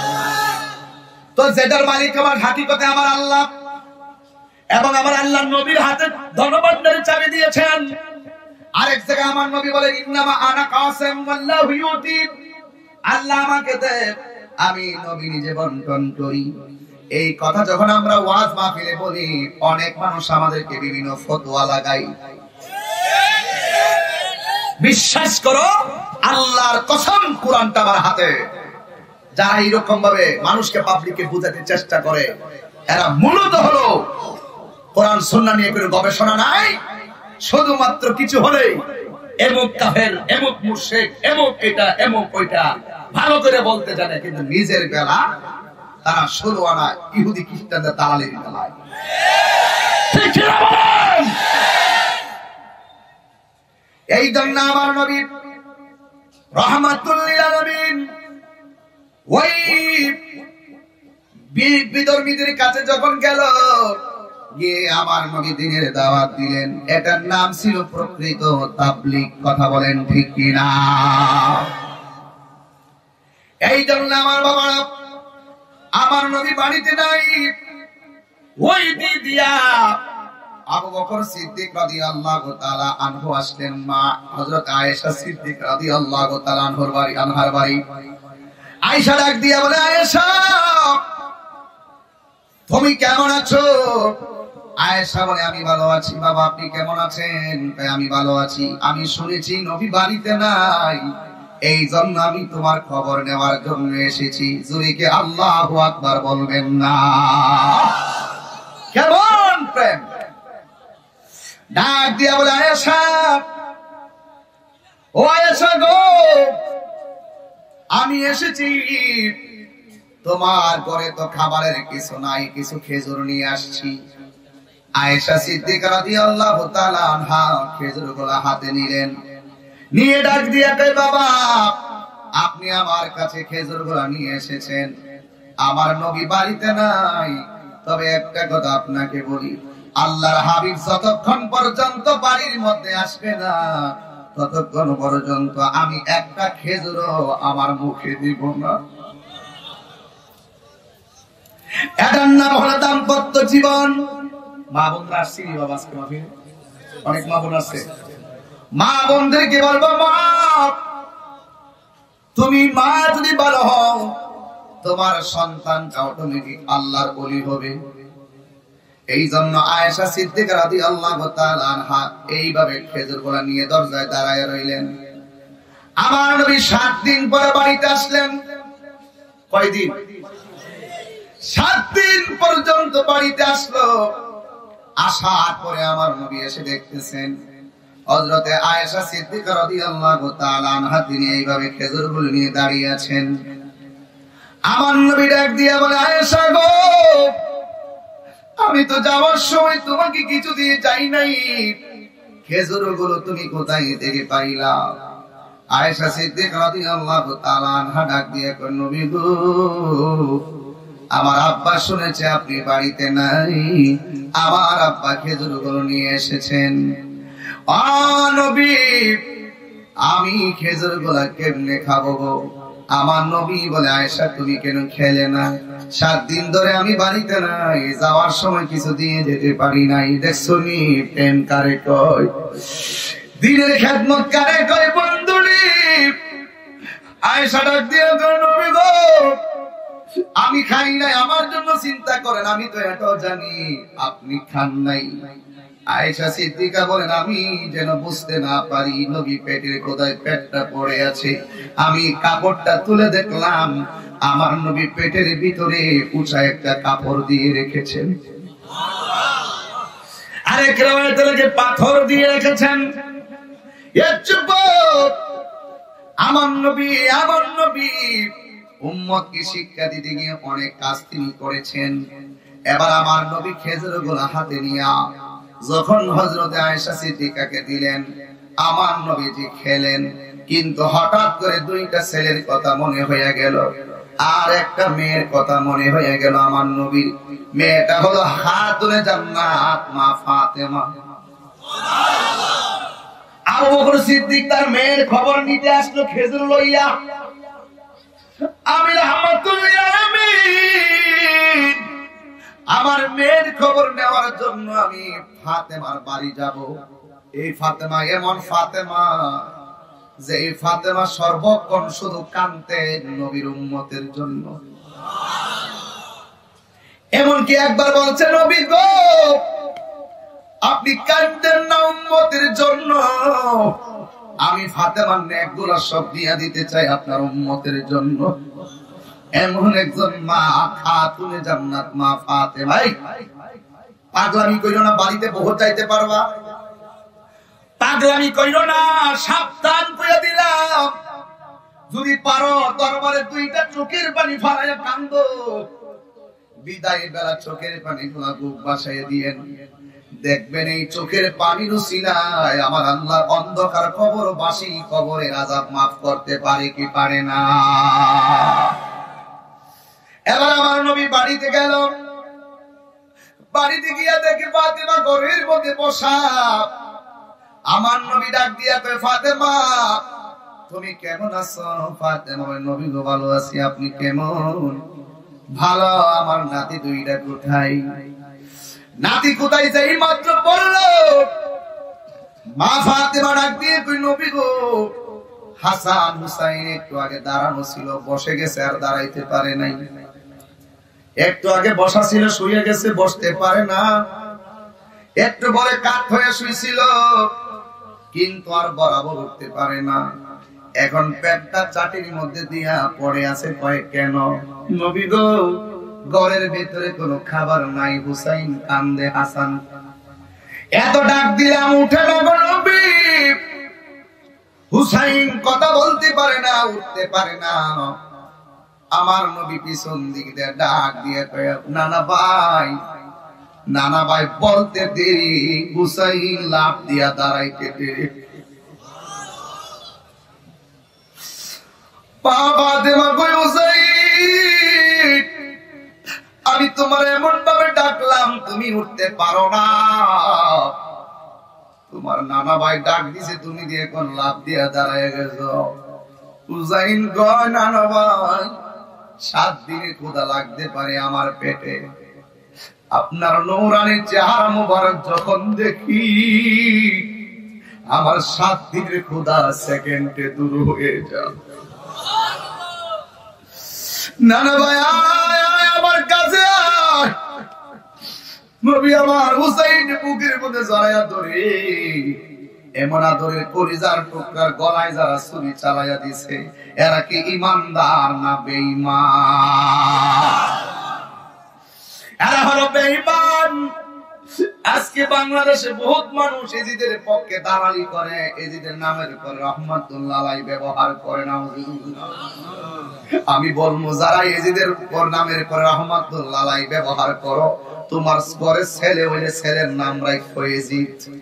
তো যেটার মালিক আমার হাকিকতে আমার আল্লাহ, এবং আমার আল্লাহর নবীর হাতে ধনভাণ্ডারের চাবি দিয়েছেন। আরেক জায়গায় আমার নবী বলেন, "ইন্নামা আনা কাসিম ওয়াল্লাহু ইউতি", আল্লাহ আমাকে দেন, আমি নবী নিজে বন্টন করি। এই কথা যখন আমরা ওয়াজ মাহফিলে বলি, অনেক মানুষ আমাদেরকে বিভিন্ন ফতোয়া লাগাই। বিশ্বাস করো, আল্লাহর কসম, কোরআনটা আমার হাতে। যারা এইরকম ভাবে মানুষকে, পাবলিককে বুঝাতে চেষ্টা করে, এরা মূলত হলো কোরআন সুন্নাহ নিয়ে কোনো গবেষণা নাই। শুধুমাত্র কিছু হলেই এমুক কাফের, এমুক মুশরিক, এমুক এটা, এমুক ওইটা, ভালো করে বলতে জানে, কিন্তু নিজের বেলা তারা ষোলো আনা ইহুদি খ্রিস্টানদের দালালির বেলায়। ঠিক কিনা বলেন? এই জন্য আমার নবী রাহমাতুল লিল আলামিন ওই বি-, বিধর্মীদের কাছে যখন গেল, গিয়ে আমার নবী দ্বীনের দাওয়াত দিলেন, এটার নাম ছিল প্রকৃত তাবলিগ। কথা বলেন ঠিক কিনা? এই জন্য আমার বাবারা, আমার নবী বাড়িতে নাই, ওই দিক দিয়া আবু বকর সিদ্দিক রাদিয়াল্লাহু তাআলা আনহু আসলেন, মা হযরত আয়েশা সিদ্দিক রাদিয়াল্লাহু তাআলা আনহুর বাড়ি, আনহার বাড়ি। আয়েশা ডাক দিয়া বলে, "আয়েশা, তুমি কেমন আছো?" আয়েশা বলে, "আমি ভালো আছি বাবা, আপনি কেমন আছেন?" কয়, "আমি ভালো আছি। আমি শুনেছি নবী বাড়িতে নাই, এই জন্য আমি তোমার খবর নেওয়ার জন্য এসেছি।" জোরে কি আল্লাহু আকবার বলবেন না? কেমন প্রেম! ডাক দিয়া বলে, "আয়েশা, ও আয়েশা গো, আমি এসেছি, তোমার ঘরে তো খাবারের কিছু নাই, কিছু খেজুর নিয়ে আসছি।" আয়েশা সিদ্দিকা রাদিয়াল্লাহু তাআলা আনহা খেজুরগুলা হাতে নিলেন, নিয়ে ডাক দিয়া কয়, "বাবা, আপনি আমার কাছে খেজুরগুলা নিয়ে এসেছেন, আমার নবী বাড়িতে নাই, তবে একটা কথা আপনাকে বলি, আল্লাহর হাবিব যতক্ষণ পর্যন্ত বাড়ির মধ্যে আসবে না, ততক্ষণ পর্যন্ত আমি একটা খেজুরও আমার মুখে দিব না।" এটার নাম হলো দাম্পত্য জীবন। মা বোনরা আসছি নি বাবা আজকে মাহফিলে? অনেক মা বোন আছে। মা বোনদেরকে বলবো, মা, তুমি মা যদি ভালো হও, তোমার সন্তানটা অটোমেটিক আল্লাহর ওলি হবে। এই জন্য আয়েশা সিদ্দিকা রাদিয়াল্লাহু তাআলা আনহা এইভাবে খেজুরগুলা নিয়ে দরজায় দাঁড়ায় রইলেন। আমার নবী সাত দিন পরে বাড়িতে আসলেন। কয়দিন? সাত দিন পর্যন্ত বাড়িতে আসলো। আসার পরে আমার নবী এসে দেখতেছেন হযরতে আয়েশা সিদ্দিকা রাদিয়াল্লাহু তাআলা আনহা, তিনি এইভাবে খেজুরগুলো নিয়ে দাঁড়িয়ে আছেন। আমার নবী ডাক দিয়া বলে, "আয়েশা গো, আমি তো যাওয়ার সময় তোমাকে কিছু দিয়ে যাই নাই, খেজুরগুলো তুমি কোথায় থেকে পাইলা?" আয়েশা সিদ্দিকা রাদিয়াল্লাহু তাআলা আনহা ডাক দিয়ে কয়, "নবী গো, আমার আব্বা শুনেছে আপনি বাড়িতে নাই, আমার আব্বা খেজুরগুলো নিয়ে এসেছেন।" আ নবী, আমি খেজুরগুলা কেমনে খাবো গো? আমার নবী বলে, "আয়েশা, তুমি কেন খেলে না? সাত দিন ধরে আমি বাড়িতে নাই, যাওয়ার সময় কিছু দিয়ে যেতে পারি নাই।" দেখছো নি, প্রেম কারে কয়, দিনের খেদমত কারে কয়, বন্ধুরে। আয়েশা ডাক দিয়ে কয়, "নবী গো, আমি খাই নাই, আমার জন্য চিন্তা করেন, আমি তো এটাও জানি আপনি খান নাই।" আয়েশা সিদ্দিকা বলেন, "আমি যেন বুঝতে না পারি নবী পেটের কোথায় পেটটা পড়ে আছে। আমি কাপড়টা তুলে দেখলাম, আমার নবী পেটের ভিতরে উঁচা একটা কাপড় দিয়ে রেখেছেন।" আরেক রেওয়ায়েতে লেখে পাথর দিয়ে রেখেছেন। এর যুবক, আমার নবী, আমার নবী উম্মতকে শিক্ষা দিতে গিয়ে অনেক কাজ তিনি করেছেন। এবার আমার নবী খেজুরগুলো হাতে নিয়া যখন হযরতে আয়েশা সিদ্দিকাকে দিলেন, আমার নবীজি খেলেন, কিন্তু হঠাৎ করে দুইটা ছেলের কথা মনে হয়ে গেল, আর একটা মেয়ের কথা মনে হয়ে গেল আমার নবীর। মেয়েটা হলো খাতুনে জান্নাত মা ফাতেমা। আবু বকর সিদ্দিক তার মেয়ের খবর নিতে আসলো খেজুর লইয়া। "আমি রাহমাতুল লিল আলামিন, আমার মেয়ের খবর নেওয়ার জন্য আমি ফাতেমার বাড়ি যাব।" এই ফাতেমা এমন ফাতেমা, যে এই ফাতেমা সর্বক্ষণ শুধু কাঁদতেন নবীর উম্মতের জন্য। এমনকি একবার বলছে, "নবী গো, আপনি কাঁদবেন না উম্মতের জন্য, আমি ফাতেমার নেকগুলা সব দিয়া দিতে চাই আপনার উম্মতের জন্য।" এমন একজন মা, খাতুনে জান্নাত মা ফাতেমা। এই, পাগলামি কইরো না, বাড়িতে বহুত যাইতে পারবা। পাগলামি কইরো না, সাবধান কইয়া দিলাম। যদি পারো, দরবারে দুইটা চোখের পানি ফালাইয়া কান্দো। বিদায় বেলা চোখের পানিগুলা বুক ভাসাইয়া দিয়েন। দেখবেন, এই চোখের পানির উসিলায় আমার আল্লাহ অন্ধকার কবরবাসী কবরের আযাব মাফ করতে পারে কি পারে না। এবার আমার নবী বাড়িতে গেল। বাড়িতে গিয়া দেখে ফাতেমা ঘরের মধ্যে বসা। আমার নবী ডাক দিয়া কয়, "ফাতেমা, তুমি কেমন আছো?" ফাতেমা বলে, "নবী গো, ভালো আছি, আপনি কেমন?" "ভালো, আমার নাতি দুইটা কোথায়?" নাতি কোথায় যে এই মাত্র বলল, মা ফাতেমা ডাক দিয়ে কই, "নবী গো, হাসান হুসাইন একটু আগে দাঁড়ানো ছিল, বসে গেছে, আর দাঁড়াইতে পারে নাই। একটু আগে বসা ছিল, শুয়ে গেছে, বসতে পারে না। একটু পরে কাত হয়ে শুইছিল, কিন্তু আর বরাবর উঠতে পারে না। এখন পেটটা চাটির মধ্যে দিয়া পড়ে আছে।" কয়, "কেন?" "নবী গো, ঘরের ভিতরে কোনো খাবার নাই, হুসাইন কান্দে, হাসান।" এত ডাক দিলাম, উঠে না গো নবী। হুসাইন কথা বলতে পারে না, উঠতে পারে না। আমার নবী পিছন দিক দিয়ে ডাক দিয়ে কয়, "নানা ভাই, নানা ভাই।" বলতে দেরি, হুসাইন লাফ দিয়া দাঁড়াইতে দেরি। মা ফাতেমা কয়, "হুসাইন, আমি তোমার এমন ভাবে ডাকলাম, তুমি উঠতে পারো না। তোমার নানা ভাই ডাক দিছে, তুমি দিয়ে এখন লাফ দিয়া দাঁড়ায় গেছো।" হুসাইন কয়, "নানা ভাই, সাত দিনে ক্ষুধা লাগতে পারে আমার পেটে, আপনার নূরানি চেহারা মোবারক যখন দেখি, আমার সাত দিনের ক্ষুধা সেকেন্ডে দূর হয়ে যায়।" নানা ভাই, আয়, আয়, আমার কাছে আয়। নবী আমার হুসাইন বুকের মধ্যে জড়াইয়া ধরে, এমন আদরের কলিজার টুকরার গলায় যারা ছুরি চালাইয়া দিছে, এরা কি ইমানদার না বেঈমান? এরা হলো বেঈমান। আজকে বাংলাদেশে বহুত মানুষ এজিদের পক্ষে দালালি করে, এজিদের নামের উপর রহমতুল্লাহ আলাই ব্যবহার করে। নাউজুবিল্লাহ। আমি বলবো, যারা এজিদের উপর নামের উপর রহমতুল্লাহ আলাই ব্যবহার করো, তোমার ঘরে ছেলে হইলে ছেলের নাম রাখো এজিদ।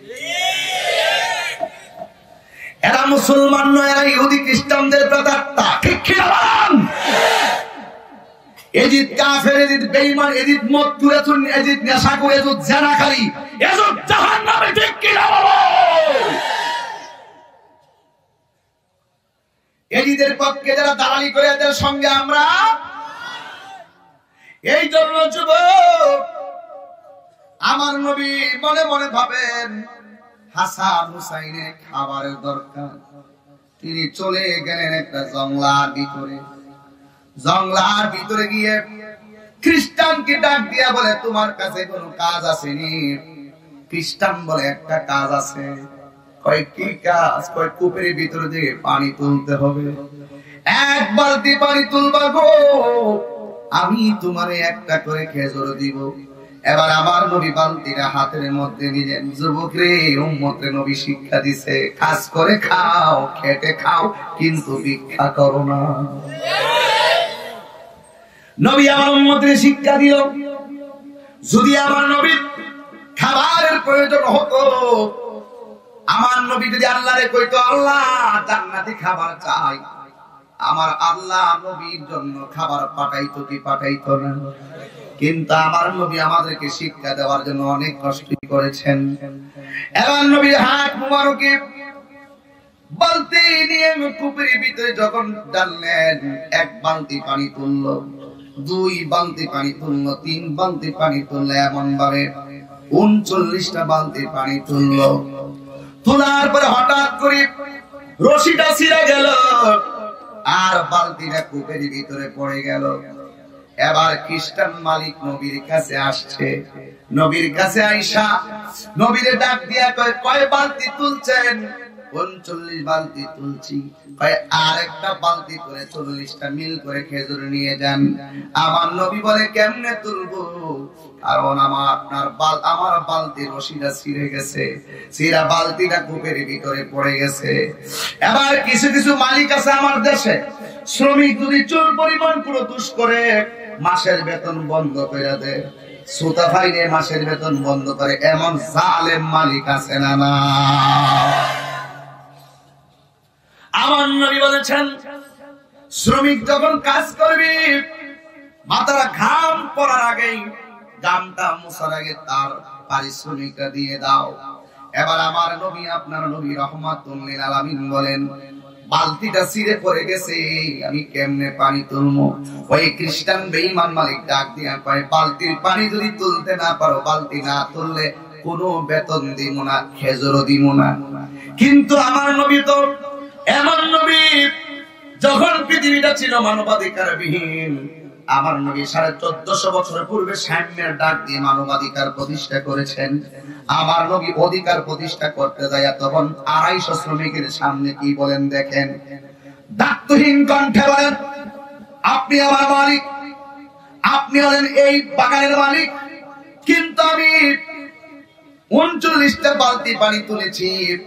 এরা মুসলমান নয়, এরা ইহুদি খ্রিস্টানদের প্রেতাত্মা। ঠিক কি না বলেন? এজিদ কাফের, এজিদ বেঈমান, এজিদ মদখুর, এজিদ নেশাখোর, এজিদ জেনাকারী, এজিদ জাহান্নামী। ঠিক কি না বলেন? এজিদের পক্ষে যারা দালালি করে, এদের সঙ্গে আমরা। এই জন্য যুবক, আমার নবী মনে মনে ভাবেন, হাসান হুসাইনে খাবারের দরকার। তিনি চলে গেলেন একটা জংলার ভিতরে। জংলার ভিতরে গিয়ে খ্রিস্টানকে ডাক দিয়া বলে, "তোমার কাছে কোনো কাজ আছে নি?" খ্রিস্টান বলে, "একটা কাজ আছে।" কয়, "কি কাজ?" কয়, "কূপের ভিতর দিয়ে পানি তুলতে হবে, এক বালতি পানি তুলবা গো, আমি তোমারে একটা করে খেজুর দিব।" এবার আমার নবী বালতিটা হাতের মধ্যে নিলেন। যুবক রে, উম্মত রে, নবী শিক্ষা দিছে, কাজ করে খাও, খেটে খাও, কিন্তু ভিক্ষা করো না। নবী আমার উম্মতরে শিক্ষা দিল, যদি আমার নবীর খাবারের প্রয়োজন হতো, আমার নবী যদি আল্লাহরে কইতো, "আল্লাহ, জান্নাতি খাবার চাই", আমার আল্লাহ নবীর জন্য খাবার পাঠাইতো কি পাঠাইতো না? কিন্তু আমার নবী আমাদেরকে শিক্ষা দেওয়ার জন্য অনেক কষ্ট করেছেন। এবার নবীর হাত মুবারকে বালতি নিয়ে কূপের ভিতরে যখন ডাললেন, এক বালতি পানি তুললো, দুই বালতি পানি তুললো, তিন বালতি পানি তুললো, এমন ভাবে ঊনচল্লিশটা বালতি পানি তুললো। তোলার পরে হঠাৎ করে রশিটা ছিঁড়ে গেল, আর বালতিটা কূপের ভিতরে পড়ে গেল। এবার খ্রিস্টান মালিক নবীর কাছে আসছে। নবীর কাছে আইসা নবীরে ডাক দিয়া কয়, "কয় বালতি তুলছেন?" "ঊনচল্লিশ বালতি তুলছি।" কয়, "আর একটা বালতি করে চল্লিশটা মিল করে খেজুর নিয়ে যান।" আমার নবী বলে, "কেমনে তুলবো? কারণ আমার, আপনার বাল-, আমার বালতি রশিটা ছিঁড়ে গেছে, ছিঁড়া বালতিটা কূপের ভিতরে পড়ে গেছে।" এবার কিছু কিছু মালিক আছে আমার দেশে, শ্রমিক যদি চুল পরিমাণ কোনো দোষ করে, মাসের বেতন বন্ধ করে দেয়, সুতা ফাইলে মাসের বেতন বন্ধ করে, এমন জালেম মালিক আছে না, না? আমার নবী বলেছেন, শ্রমিক যখন কাজ করবি, মাথার ঘাম পড়ার আগেই গামটা মুছার আগে তার পারিশ্রমিকটা দিয়ে দাও। এবার আমার নবী, আপনার নবী রহমাতুল লিল আলামিন বলেন, "বালতিটা ছিঁড়ে পড়ে গেছে, আমি কেমনে পানি তুলবো?" ওই খ্রিস্টান বেঈমান মালিক ডাক দিয়া কয়, "বালতির পানি যদি তুলতে না পারো, বালতি না তুললে কোনো বেতন দিব না, খেজুরও দিব না।" কিন্তু আমার নবী তো এমন নবী, যখন পৃথিবীটা ছিল মানবাধিকার বিহীন, আমার নবী সাড়ে চোদ্দশো বছর পূর্বে সাম্যের ডাক দিয়ে মানবাধিকার প্রতিষ্ঠা করেছেন। আমার নবী অধিকার প্রতিষ্ঠা করতে যায়, তখন আড়াইশো শ্রমিকের সামনে কি বলেন দেখেন, দায়িত্বহীন কণ্ঠে বলেন, "আপনি আমার মালিক, আপনি হলেন এই বাগানের মালিক, কিন্তু আমি ঊনচল্লিশটা বালতি পানি তুলেছি,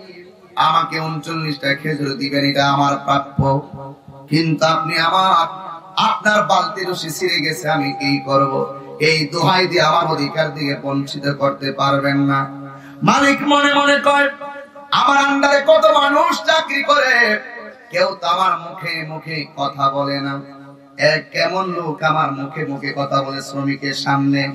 আমাকে ঊনচল্লিশটা খেজুর দিবেন, এটা আমার প্রাপ্য। কিন্তু আপনি আমার, আপনার বালতি রশি ছিঁড়ে গেছে, আমি কি করব? এই দোহাই দিয়ে আমার অধিকার দিয়ে বঞ্চিত করতে পারবেন না।" মালিক মনে মনে কয়, "আমার আন্ডারে কত মানুষ চাকরি করে, কেউ তো আমার মুখে মুখে কথা বলে না। এ কেমন লোক আমার মুখে মুখে কথা বলে শ্রমিকের সামনে?"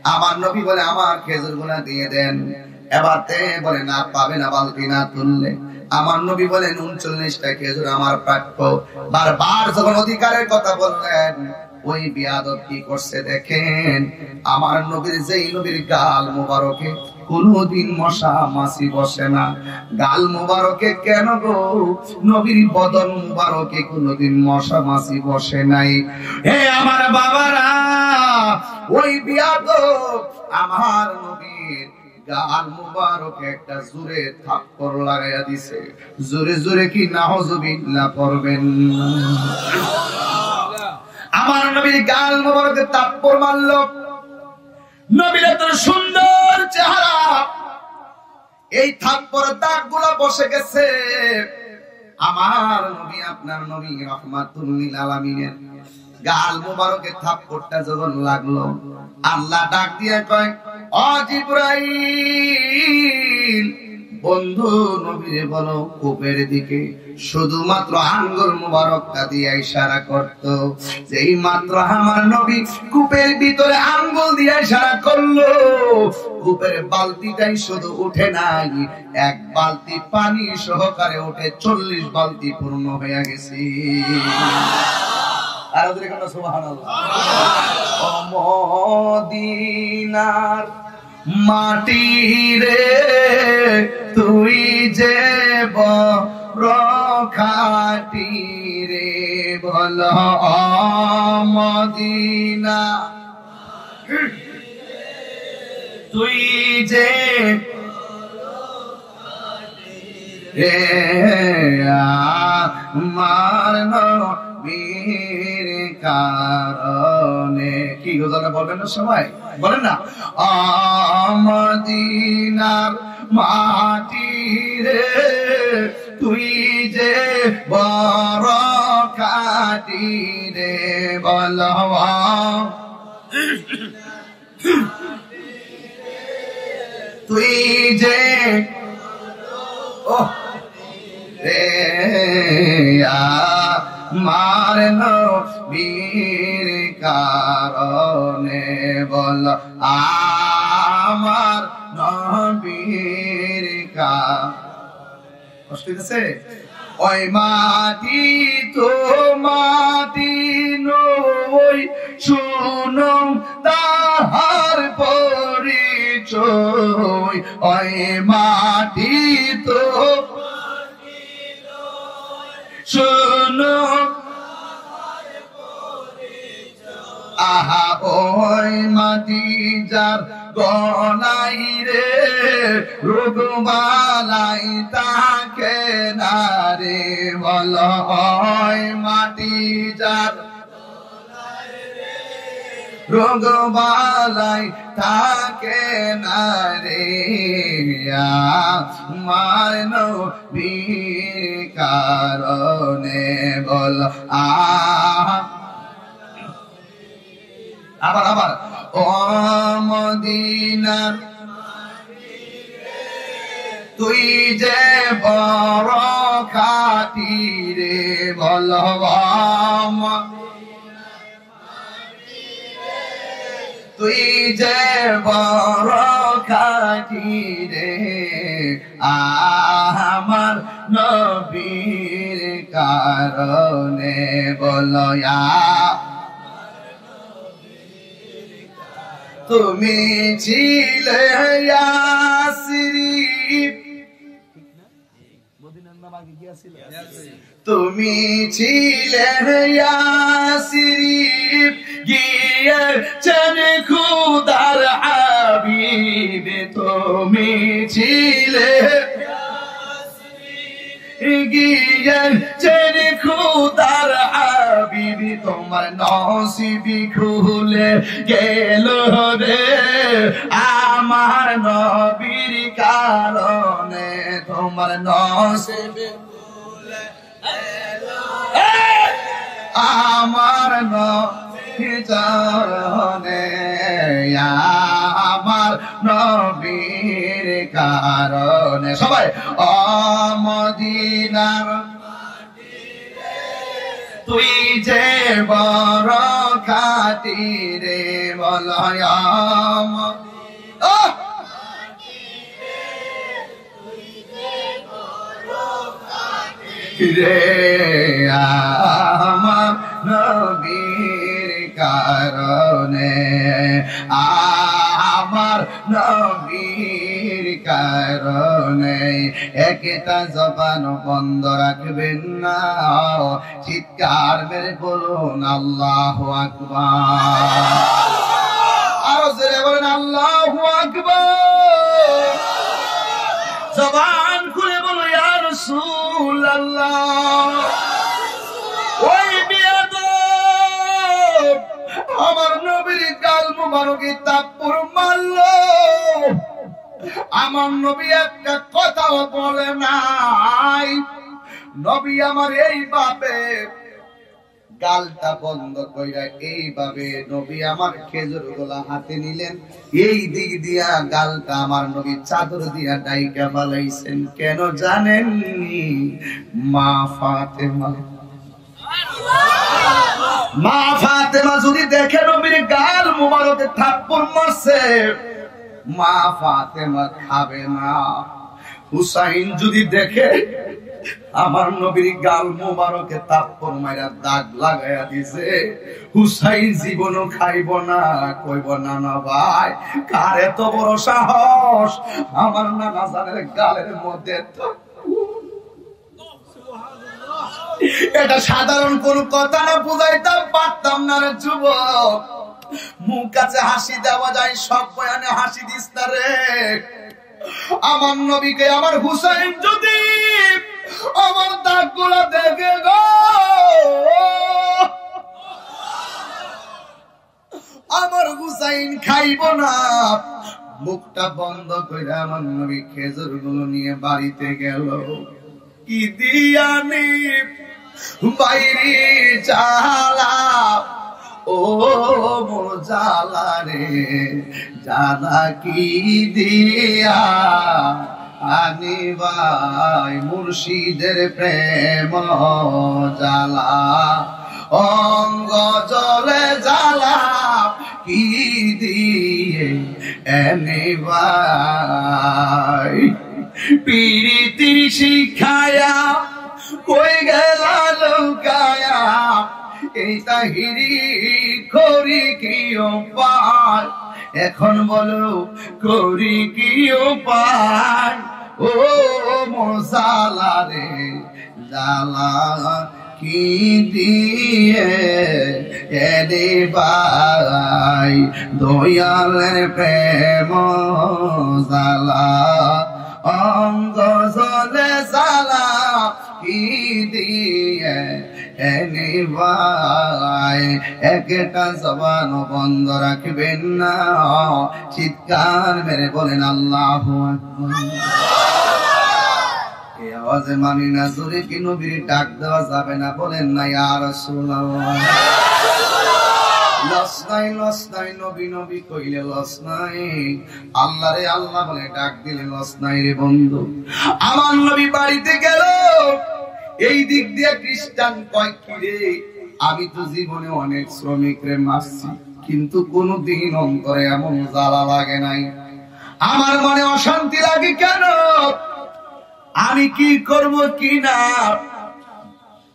আমার নবী বলে, "আমার খেজুরগুলা দিয়ে দেন।" এবার তে বলে, "না, পাবে না, বালতি না তুললে।" আমার নবী বলেন, "ঊনচল্লিশটা খেজুর আমার প্রাপ্য।" বারবার যখন অধিকারের কথা বললেন, ওই বেয়াদব কি করছে দেখেন, আমার নবীর, যেই নবীর গাল মোবারকে কোনোদিন মশা মাছি বসে না, গাল মোবারকে কেন গো, নবীর বদন মোবারকে কোনোদিন মশা মাছি বসে নাই। হে আমার বাবারা, ওই বেয়াদব আমার নবীর গাল মুবারকে একটা জোরে থাপ্পড় লাগাইয়া দিছে। জোরে জোরে কি নাউজুবিল্লাহ পড়বেন? আমার নবীর গাল মুবারকে থাপ্পড় মারলো। নবীর এত সুন্দর চেহারা, এই থাপ্পড়ের দাগগুলা বসে গেছে। আমার নবী, আপনার নবী রাহমাতুল লিল আলামিনের গাল মুবারকে থাপ্পড়টা যখন লাগলো, আল্লাহ ডাক দিয়া কয়, "ও জিব্রাইল, বন্ধু নবীরে বলো কূপের দিকে।" শুধুমাত্র আঙ্গুল মুবারকটা দিয়া ইশারা করত। যেই মাত্র আমার নবী কূপের ভিতরে আঙ্গুল দিয়া ইশারা করলো, কূপের বালতিটাই শুধু উঠে নাই, এক বালতি পানি সহকারে উঠে চল্লিশ বালতি পূর্ণ হইয়া গেছে। আরো জোরে কইন না, সুবহানাল্লাহ। ও মদিনার মাটি রে, তুই যে বড় খাঁটি রে, বল ও মদিনা, তুই যে রে আমার নবীর কারণে। কি গজলটা বলবেন না সবাই? বলেন না, "ও মদিনার মাটি রে, তুই যে বড় খাঁটি রে, বল ও তুই যে, ও রে আমার নবীর কারণে, বল আমার নবীর কারণে।" কষ্ট হইতেছে? ওই মাটি তো মাটি নয়, শুনো তাহার পরিচয়। ওই মাটি তো শুনো আহা, ওই মাটি যার গলায় রে, রোগ বালাই থাকে না রে, বল, ওই মাটি যার রোগ বালাই থাকে না রে, আমার নবীর কারণে, বল, আ আবার, আবার। ও মদিনার, তুই যে বড় খাঁটি রে, বল, ও ম-, তুই যে বড় খাঁটি রে, আমার নবীর কারণে, বল, ইয়া তুমি ছিলে ইয়াসরিব। তুমি ছিলে ইয়াসরিব, গিয়েছেন খুদার হাবিব। তুমি ছিলে গিয়েছেন খুদার হাবিব, তোমার নসিব খুলে গেল রে, আমার নবীর কারণে তোমার নসিব খুলে গেল রে, আমার নবীর কারণে, আমার নবীর কারণে। সবাই, ও মদিনার, তুই যে বড় খাঁটি রে, বল, ও ম-, ও রে, আমার নবীর কারণে, আমার নবীর কারণে। একটা জবান বন্ধ রাখবেন না, চিৎকার মেরে বলুন, "আল্লাহু আকবার।" আরো জোরে বলেন, "আল্লাহু আকবার।" জবান খুলে বলো, ইয়া রাসূলুল্লাহ। ওই বেয়াদব আমার নবীর গাল মুবারকে থাপ্পড় মারলো, আমার নবী একটা কথাও বলে নাই। নবী আমার এইভাবে গালটা বন্ধ কইরা এইভাবে নবী আমার খেজুরগুলা হাতে নিলেন, এই দিক দিয়া গালটা আমার নবী চাদর দিয়া ঢাইকা ফালাইছেন। কেন জানেননি? মা ফাতেমা। মা ফাতেমা যদি দেখে নবীর গাল মুবারকে থাপ্পড় মারছে, মা ফাতেমা খাবে না। হুসাইন যদি দেখে আমার নবীর গাল মুবারকে থাপ্পড় মাইরা দাগ লাগাইয়া দিছে, হুসাইন জীবনও খাইব না, কইব, "না, না ভাই, কার এত বড় সাহস আমার নানা জানের গালের মধ্যে থাপ্পড়।" এটা সাধারণ কোনো কথা না, বুঝাইতাম পারতাম না রে যুবক। মুখ আছে হাসি দেওয়া যায়, সব বয়ানে হাসি দিস না রে। আমার নবীকে আমার হুসাইন যদি আমার দাগগুলা দেখে গো, আমার হুসাইন খাইব না। মুখটা বন্ধ কইরা আমার নবী খেজুরগুলো নিয়ে বাড়িতে গেল। কি দিয়ানি বাইরি জ্বালা, ও মোর জ্বালা রে, জ্বালা কি দিয়া আনি ভাই মুর্শিদের প্রেম জ্বালা, অঙ্গ জ্বলে জ্বালা কি দিয়ে এনে ভাই। পিরিতি শিখায়া কই গেলা লুকায়া, এই তাহিরি করি কি উপায়? এখন বলো করি কি উপায়? ও মোর জ্বালা রে জ্বালা, কি দিয়ে এনে ভাই দয়ালের প্রেম জ্বালা, অঙ্গ জ্বলে জ্বালা, কি দিয়ে এনে ভাই। একটা জবানও বন্ধ রাখবেন না, চিৎকার মেরে বলেন, "আল্লাহু আকবার।" এই আওয়াজে মানি না, জোরে কি নবীর ডাক দেওয়া যাবে না? বলেন না, "ইয়া রাসূলুল্লাহ।" লস নাই, লস নাই, নবী নবী কইলে লস নাই। আল্লাহ রে আল্লাহ বলে ডাক দিলে লস নাই রে বন্ধু। আমার নবী বাড়িতে গেল, এই দিক দিয়ে খ্রিস্টান কয়, "কি রে, আমি তো জীবনে অনেক শ্রমিক রে মারছি, কিন্তু কোনোদিন অন্তরে এমন জ্বালা লাগে নাই। আমার মনে অশান্তি লাগে কেন? আমি কি করব কি না?"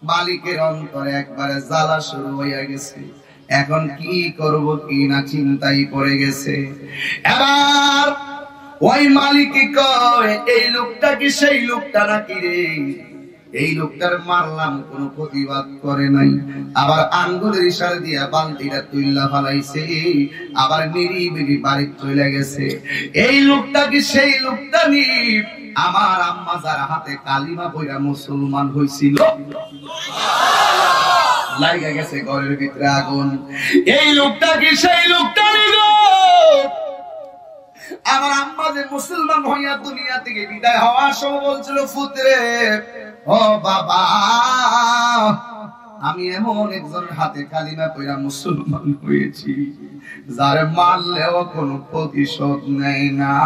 মালিকের অন্তরে একবারে জ্বালা শুরু হইয়া গেছে। এখন কি করব কি না চিন্তায় পড়ে গেছে। এবার ওই মালিক কয়, "এই লোকটা কি সেই লোকটা নাকি রে? এই লোকটার মারলাম, কোনো প্রতিবাদ করে নাই, আবার আঙ্গুলের ইশারা দিয়া বালতিটা তুইল্লা ফালাইছে, আবার নিরি বিরি বাড়িত চলে গেছে। এই লোকটা কি সেই লোকটা নি?" আমার আম্মা যার হাতে কালিমা পড়া মুসলমান হইছিল, লাগা গেছে ঘরের ভিতরে আগুন। এই লোকটা কি সেই লোকটা নি গো? আমার আম্মা যে মুসলমান হইয়া দুনিয়া থেকে বিদায় হওয়ার সময় বলছিল, "পুত্রে, ও বাবা, আমি এমন একজনের হাতে কালিমা পড়া মুসলমান হয়েছি, যারে মারলেও কোনো প্রতিশোধ নেয় না,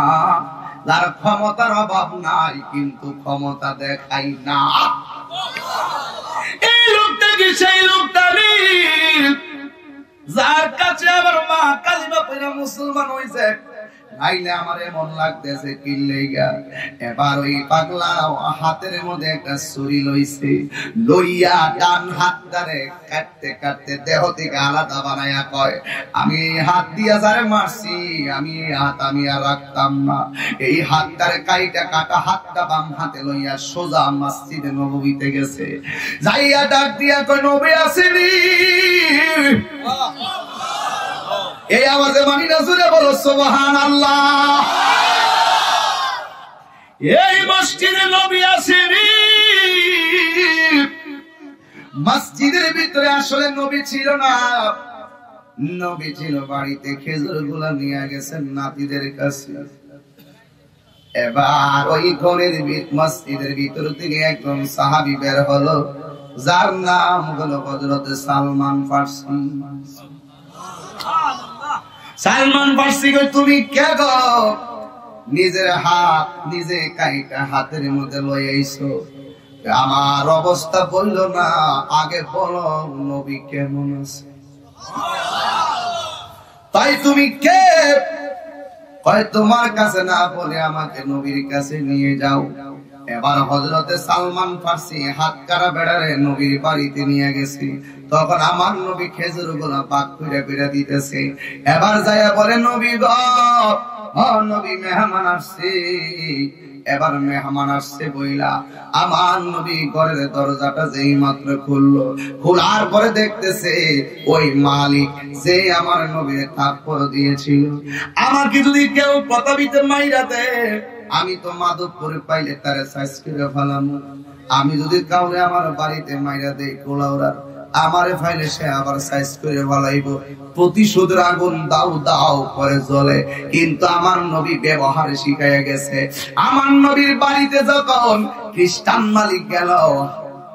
যার ক্ষমতার অভাব নাই, কিন্তু ক্ষমতা দেখাই না।" এই লোকটা কি সেই লোকটা নি, যার কাছে আমার মা কালিমা পড়া মুসলমান হইছে? নাইলে আমার এমন লাগতেছে কি লেগা। এবার ওই পাগলা হাতের মধ্যে একটা ছুরি লইছে, লইয়া ডান হাতটারে কাটতে কাটতে দেহ থেকে আলাদা বানাইয়া কয়, "আমি এই হাত দিয়া যারে মারছি, আমি এই হাত আমি আর রাখতাম না।" এই হাতটারে কাইটা কাটা হাতটা বাম হাতে লইয়া সোজা মসজিদে নববীতে গেছে। যাইয়া ডাক দিয়া কয়, "নবী আছেনি?" এই আওয়াজে মানি না, জোরে বলো, "সুবহানাল্লাহ।" এই মসজিদে নবী আসেনি। মসজিদের ভিতরে আসলে নবী ছিল না। নবী ছিল বাড়িতে, খেজুরগুলা নিয়া গেছেন নাতিদের কাছে। এবার ওই ঘরের ভি-, মসজিদের ভিতর থেকে একজন সাহাবী বের হলো, যার নাম হলো হযরত সালমান ফার্সি। সালমান ফার্সি কয়, "তুমি কে গো? নিজের হাত নিজে কাইটা হাতের মধ্যে লই আইছো। আমার অবস্থা বললো না, আগে বলো নবী কেমন আছে?" তাই তুমি কে? কয়, "তোমার কাছে না বলে আমাকে নবীর কাছে নিয়ে যাও।" এবার হযরতে সালমান ফার্সি হাতকড়া বেড়ারে নবীর বাড়িতে নিয়ে গেছে। তখন আমার নবী খেজুরগুলা ভাগ করে করে দিতেছে। এবার যাইয়া বলে, "নবী গো, ও নবী, মেহমান আসছে।" এবার মেহমান আসছে বইলা আমার নবী ঘরের দরজাটা যেই মাত্র খুললো, খোলার পরে দেখতেছে ওই মালিক যে আমার নবীর থাপ্পড় দিয়েছিল। আমাকে যদি কেউ পতাবিতে মাইরা দেয়, আমি তো মাধবপুরে পাইলে তারে সাইজ করে ফেলাম। আমি যদি কাউরে আমার বাড়িতে মাইরা দেই কোলাউড়ার, আমারে পাইলে সে আবার সাইজ করে ফেলাইবো। প্রতিশোধের আগুন দাউ দাউ করে জ্বলে, কিন্তু আমার নবী ব্যবহারে শিখাইয়া গেছে। আমার নবীর বাড়িতে যখন খ্রিস্টান মালিক গেল,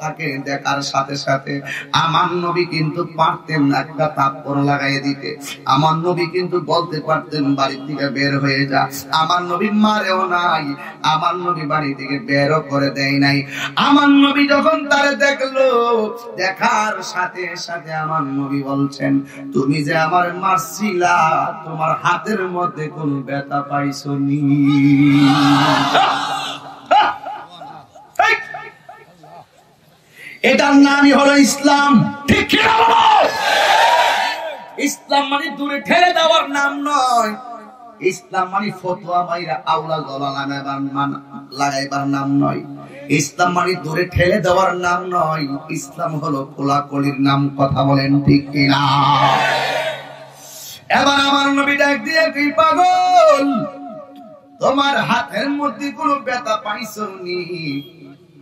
তাকে দেখার সাথে সাথে আমার নবী কিন্তু পারতেন না একটা থাপ্পড় লাগাই দিতে। আমার নবী কিন্তু বলতে পারতেন, "বাড়ি থেকে বের হয়ে যা।" আমার নবী মারেও নাই, আমার নবী বাড়ি থেকে বেরও করে দেয় নাই। আমার নবী যখন তারে দেখলো, দেখার সাথে সাথে আমার নবী বলছেন, "তুমি যে আমার মারছিলা, তোমার হাতের মধ্যে কোনো ব্যথা পাইছো নি?" এটার নামই হলো ইসলাম। ঠিক কিনা বলো? ইসলাম মানে দূরে ঠেলে দেওয়ার নাম নয়। ইসলাম মানে ফতোয়া মাইরা আওলা গলা লাগাইবার মান-, লাগাইবার নাম নয়। ইসলাম মানে দূরে ঠেলে দেওয়ার নাম নয়। ইসলাম হলো কোলাকুলির নাম। কথা বলেন ঠিক কিনা? এবার আমার নবী ডাক দিয়ে, "কি পাগল, তোমার হাতের মধ্যে কোনো ব্যথা পাইছো নি?"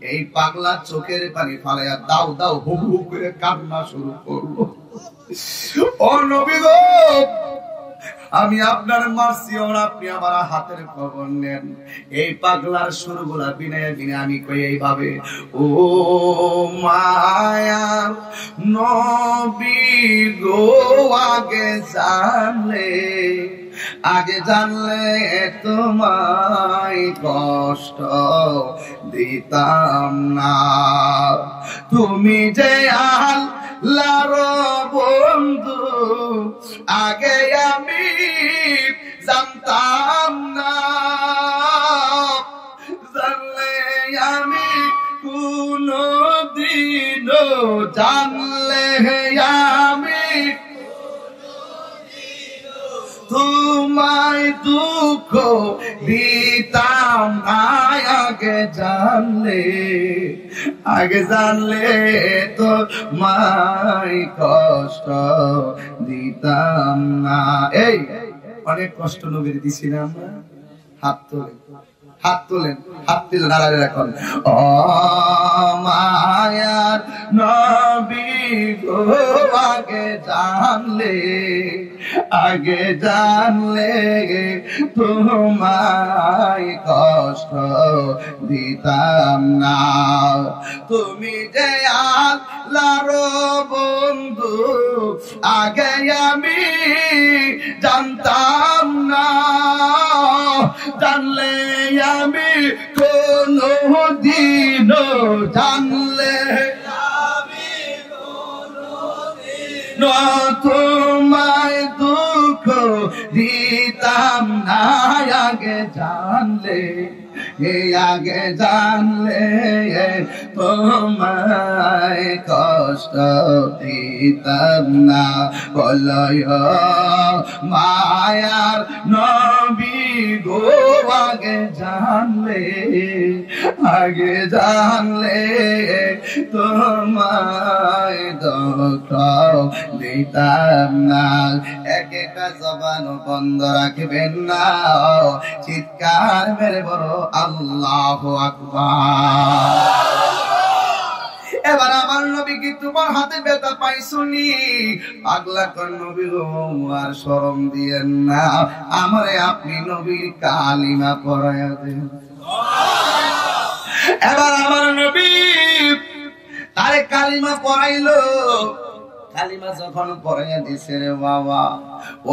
এই পাগলা চোখের পানি ফালাইয়া দাউ দাউ হু হু করে কান্না শুরু করলো। "ও নবী গো, আমি আপনার মারছি, আর আপনি আমার হাতের খবর নেন।" এই পাগলার সুরগুলা বিনয়ে বিনয়ে আমি কই এইভাবে, "ও মায়ার নবী গো, আগে জানলে, আগে জানলে তোমায় কষ্ট দিতাম না। তুমি যে আল্লাহর বন্ধু, আগে আমি জানতাম না। জানলে আমি কোনো দিনও, জানলে আমি তোমায় দুঃখ দিতাম না। আগে জানলে, আগে জানলে তোমায় কষ্ট দিতাম না।" এই, অনেক কষ্ট নবীর দিছি না আমরা? হাত তুলে, হাত তুলেন, হাত তুলে নাড়াড়ি রাখুন। "ও মায়ার নবী গো, আগে জানলে, আগে জানলে তোমায় কষ্ট দিতাম না। তুমি যে আল্লাহর বন্ধু, আগে আমি জানতাম না। জানলে আমি কোনো দিনও, জানলে আমি কোনো দিনও তোমায় দুঃখ দিতাম না। আগে জানলে, এ আগে জানলে তোমায় কষ্ট দিতাম না। বলো, ও মায়ার নবী গো, আগে জানলে, আগে জানলে তোমায় দুঃখ দিতাম না। এক একটা জবান বন্ধ রাখবেন না, চিৎকার মেরে বলো, আল্লাহু আকবার। এবার আমার নবী কি তোমার হাতে ব্যথা পাইছনি? পাগলা কর নবী গো, আর শরম দিয়েন না, আমারে আপনি নবীর কালিমা পড়াইয়া দেন। এবার আমার নবী তারে কালিমা পড়াইলো। কালিমা যখন পড়াইয়া দিছে রে বাবা,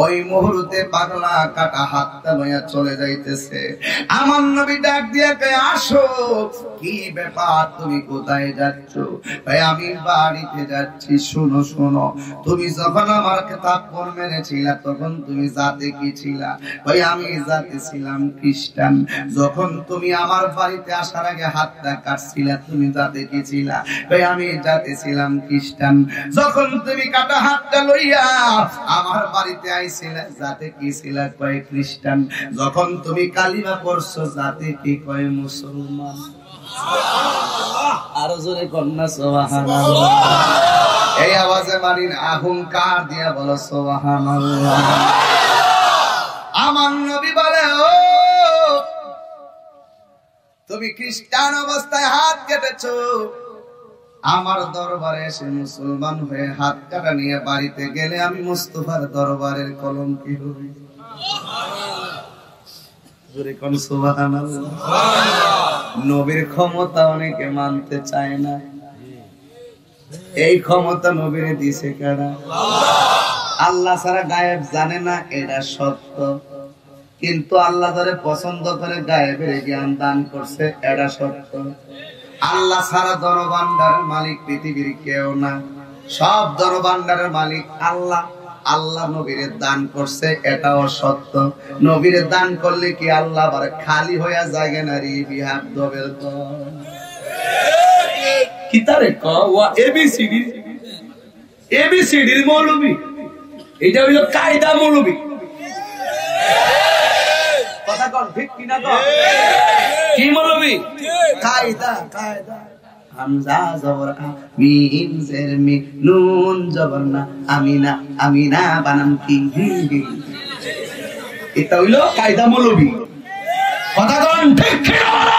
ওই মুহূর্তে পাগলা কাটা হাতটা লইয়া চলে যাইতেছে। আমার নবী ডাক দিয়া কয়, "আসো, কি ব্যাপার, তুমি কোথায় যাচ্ছ?" কয়, "আমি বাড়িতে যাচ্ছি।" "শুনো, শুনো, তুমি যখন আমারে থাপ্পড় মেরেছিলা, তখন তুমি জাতে কি ছিলা?" কয়, "আমি জাতে ছিলাম খ্রিস্টান।" "যখন তুমি আমার বাড়িতে আসার আগে হাতটা কাটছিলা, তুমি জাতে কি ছিলা?" কয়, "আমি জাতে ছিলাম খ্রিস্টান।" "যখন তুমি কাটা হাতটা লইয়া আমার বাড়িতে আইছিলা, জাতে কি ছিলা?" কয়, "খ্রিস্টান।" "যখন তুমি কালিমা পড়ছো, জাতে কি?" কয়, "মুসলমান।" আরো জোরে কর না, সুবহানাল্লাহ। এই আওয়াজে মানি না, হুঙ্কার দিয়া বলো, সুবহানাল্লাহ। আমার নবী বলে, "ও, তুমি খ্রিস্টান অবস্থায় হাত কেটেছো, আমার দরবারে এসে মুসলমান হয়ে হাত কাটা নিয়ে বাড়িতে গেলে আমি মুস্তফার দরবারের কলঙ্কি হই।" জোরে কন সুবহানাল্লাহ। নবীর ক্ষমতা অনেকে মানতে চায় না। এই ক্ষমতা নবীরে দিছে কারা? আল্লাহ ছাড়া গায়েব জানে না, এটা সত্য। কিন্তু আল্লাহ যারে পছন্দ করে গায়েবের জ্ঞান দান করছে, এটা সত্য। আল্লাহ ছাড়া ধনভাণ্ডারের মালিক পৃথিবীর কেউ না, সব ধনভাণ্ডারের মালিক আল্লাহ। আল্লাহ নবীরে দান করছে, এটাও সত্য। নবীরে দান করলে কি আল্লাহ আবার খালি হইয়া যায় না রে? বিহার দবের দল। কিতারে ক? ওয়া এবিসিডি, এবিসিডির মৌলবী। এটা হইল কায়দা মৌলবী। কথা কন, ঠিক কি না কন? কি মৌলবী? কায়দা, কায়দা। হামজা জবর আ, মিম জের মি, নুন জবর না, আমিনা, আমিনা বানান কি? এটা হইল কায়দা মৌলবী। কথা কন, ঠিক কি না বলো?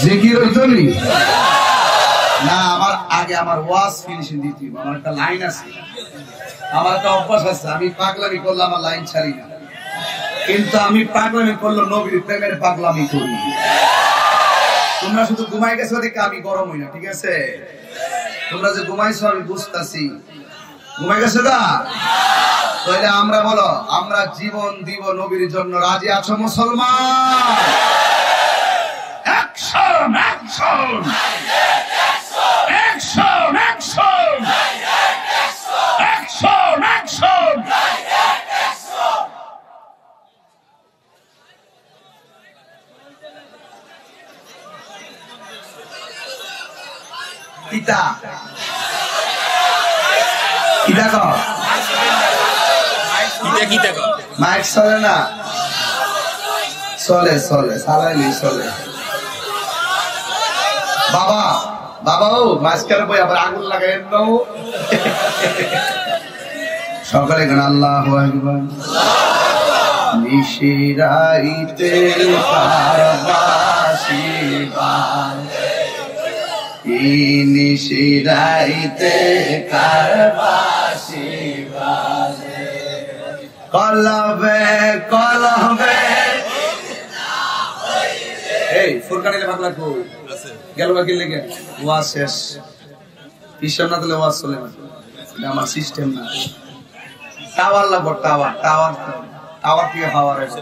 জিকির হইতো নি? না, আমার আগে আমার ওয়াজ ফিনিশিং দিতে হইব। আমার একটা লাইন আছে, আমার একটা অভ্যাস আছে, আমি পাগলামি করলে আমার লাইন ছাড়ি না, কিন্তু আমি পাগলামি করলে নবীর প্রেমের পাগলামি করি। তোমরা শুধু ঘুমাই গেছো দেখে আমি গরম হই না, ঠিক আছে? তোমরা যে ঘুমাইছো আমি বুঝতাছি, ঘুমাই গেছো গা? তাহলে আমরা বলো, আমরা জীবন দিব নবীর জন্য, রাজি আছো মুসলমান? Action, action! Action, action! Action, action! কিতা? কিতা কও? কিতা, কিতা কও? মাইক চলে না? চলে, চলে, চালাইলে চলে। বাবা, বাবা ও, মাঝখানে বই আবার আগুন লাগাই না। সকলে কন আল্লাহু আকবার। নিশিরাইতে কারবাসি বাজে, এই নিশিরাইতে কারবাসি বাজে। কলবে, কলবে। এই ফুরকান এলে পাগলা কই? গেল বাকি লেগে। ওয়াজ শেষ। পিছন না দিলে ওয়াজ চলে না। এটা আমার সিস্টেম না। টাওয়ার লাগবো, টাওয়ার, টাওয়ার, টাওয়ার থেকে পাওয়ার আসে।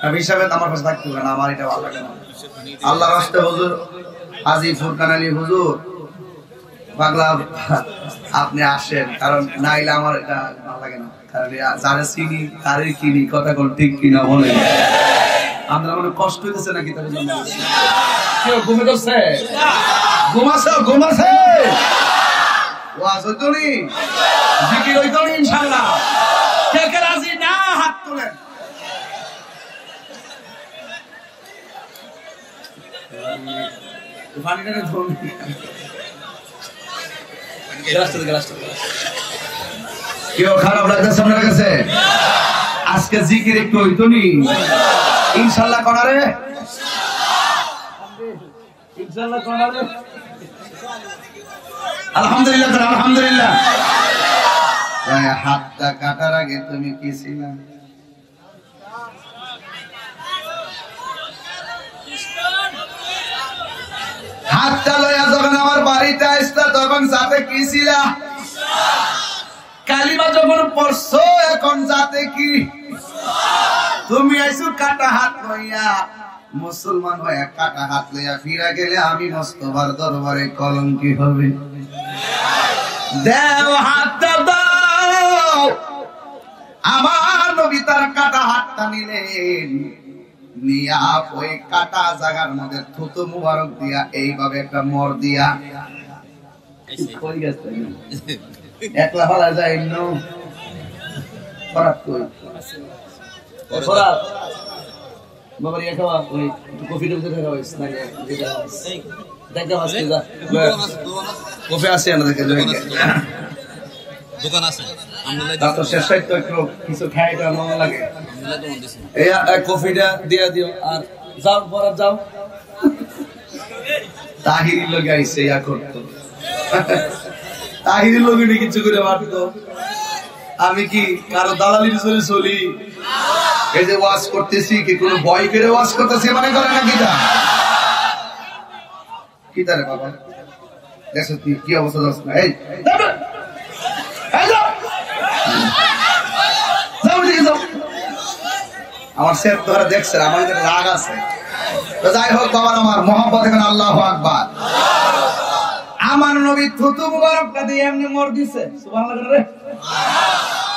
নবী সাহেব আমার পাশে থাকতে হবে না, আমার এটা ভালো লাগে না। আল্লাহর রাস্তায় হুজুর আজি ফুরকান আলী হুজুর, পাগলা, আপনি আসেন, কারণ নাইলে আমার এটা ভালো লাগে না। কারণ এ যারে চিনি, তারে কিনি, কথা কোন ঠিক কিনা বলেন। আপনারা মনে কষ্ট হইতেছে নাকি? তাহলে জানাবেন। কেউ ঘুমে ধরছে? ঘুম আছে, ঘুম আছে। ওয়াজ হইতো নি? জিকির হইতো নি ইনশাআল্লাহ? কে কে রাজি না, হাত তুলেন। পানিটা নিয়ে ধরুন। গ্লাসটা দে, গ্লাসটা দে। কেউ খারাপ লাগতেছে আপনার কাছে? আজকে জিকির একটু হইতো নি? ইনশাল্লাহ কনারে? ইনশাল্লাহ কনারে? আলহামদুলিল্লাহ কর, আলহামদুলিল্লাহ। তাই হাতটা কাটার আগে তুমি কি ছিলা? হাতটা লইয়া যখন আমার বাড়িতে আসতা, তখন সাথে কি ছিলা? কালিমা যখন পড়ছো, এখন সাথে কি? তুমি আইছো কাটা হাত লইয়া, মুসলমান হইয়া কাটা হাত লইয়া ফিরা গেলে আমি মোস্তফার দরবারে কলঙ্কি হবে। দেও, হাতটা দাও। আমার নবী তার কাটা হাতটা নিলেন, নিয়া ওই কাটা জায়গার মধ্যে থুতু মুবারক দিয়া এইভাবে একটা মর দিয়া কই গেছে? একলা ফালা যায় এমন। খারাপ কই? খারাপ। বাবার ইয়ে খাওয়া, ওই একটু কফি টফি খাওয়া হইছে না, ইয়ে, ইয়ে খাওয়া হইছে। দেখা মাছ যা। কফি আছে না, দেখে যাই। দোকান আছে। তা তো শেষ হয় তো একটু কিছু খাই, এটা মজা লাগে। এই, এই কফিটা দিয়ে দিও, আর যাও, বরাত যাও। তাহিরি লগে আইছে, ইয়া করতো। তাহিরি লগে নি কিছু করে মারতো। আমি কি কারো দালালির জন্য চলি? এই যে ওয়াজ করতেছি, কি কোনো ভয় করে ওয়াজ করতেছি মনে করে নাকি তা? কি তারে বাবা? দেখছো তুই কি অবস্থা, যাস না? এই, এই যাও। যাও, ওদিকে যাও। আমার শেখ ধরে দেখছে, আমার কাছে রাগ আছে। তো যাই হোক, বাবার আমার মহব্বত, এখন আল্লাহু আকবার। আমার নবী থুতু মুবারকটা দিয়ে এমনি মর দিছে। সুবহানাল্লাহ রে।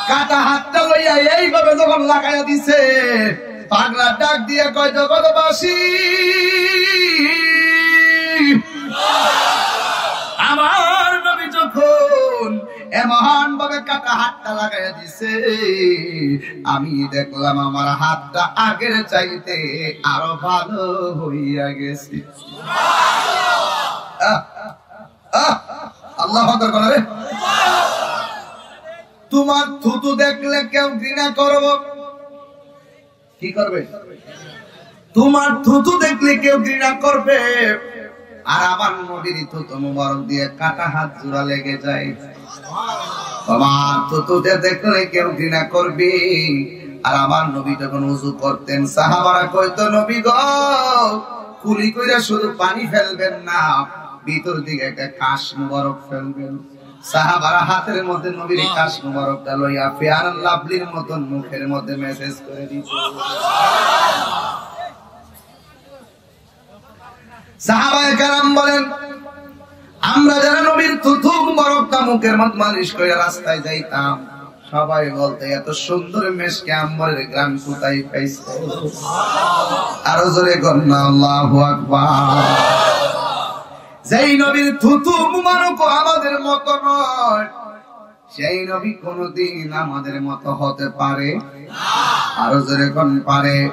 কাটা হাতটা লইয়া এইভাবে যখন লাগাইয়া দিছে, পাগলা ডাক দিয়া কয়, "জগৎবাসী, আমার নবী যখন এমন ভাবে কাটা হাতটা লাগাইয়া দিছে, আমি দেখলাম আমার হাতটা আগের চাইতে আরো ভালো হইয়া গেছে।" আহ, আহ, আল্লাহু আকবার বলো রে। তোমার থুতু দেখলে কেউ ঘৃণা করব? কি করবে? তোমার থুতু দেখলে কেউ ঘৃণা করবে, আর আমার নবীর থুতু মুবারক দিয়ে কাটা হাত জোড়া লেগে যায়। তোমার থুতুতে দেখলে কেউ ঘৃণা করবে, আর আমার নবী যখন উযু করতেন, সাহাবারা কইতো, "নবী গো, কুলি কইরা শুধু পানি ফেলবেন না, ভিতর দিকে একটা কাশ মুবারক ফেলবেন।" সাহাবারা হাতের মধ্যে নবীর কাশ মুবারকটা লইয়া ফেয়ার লাভলির মতন মুখের মধ্যে মেসেজ করে দিত। সাহাবায়ে কেরাম বলেন, আমরা যারা নবীর থুতু মুবারকটা মুখের মধ্যে মালিশ করে রাস্তায় যাইতাম, সবাই বলতো, "এত সুন্দর মেশকে আম্বরের ঘ্রাণ কোথায় পাইছো?" আরো জোরে কর না, আল্লাহু আকবার। যেই নবীর থুতু মুবারক আমাদের মতো নয়, সেই নবী কোনোদিন আমাদের মতো হতে পারে? আরো জোরে কন, পারে?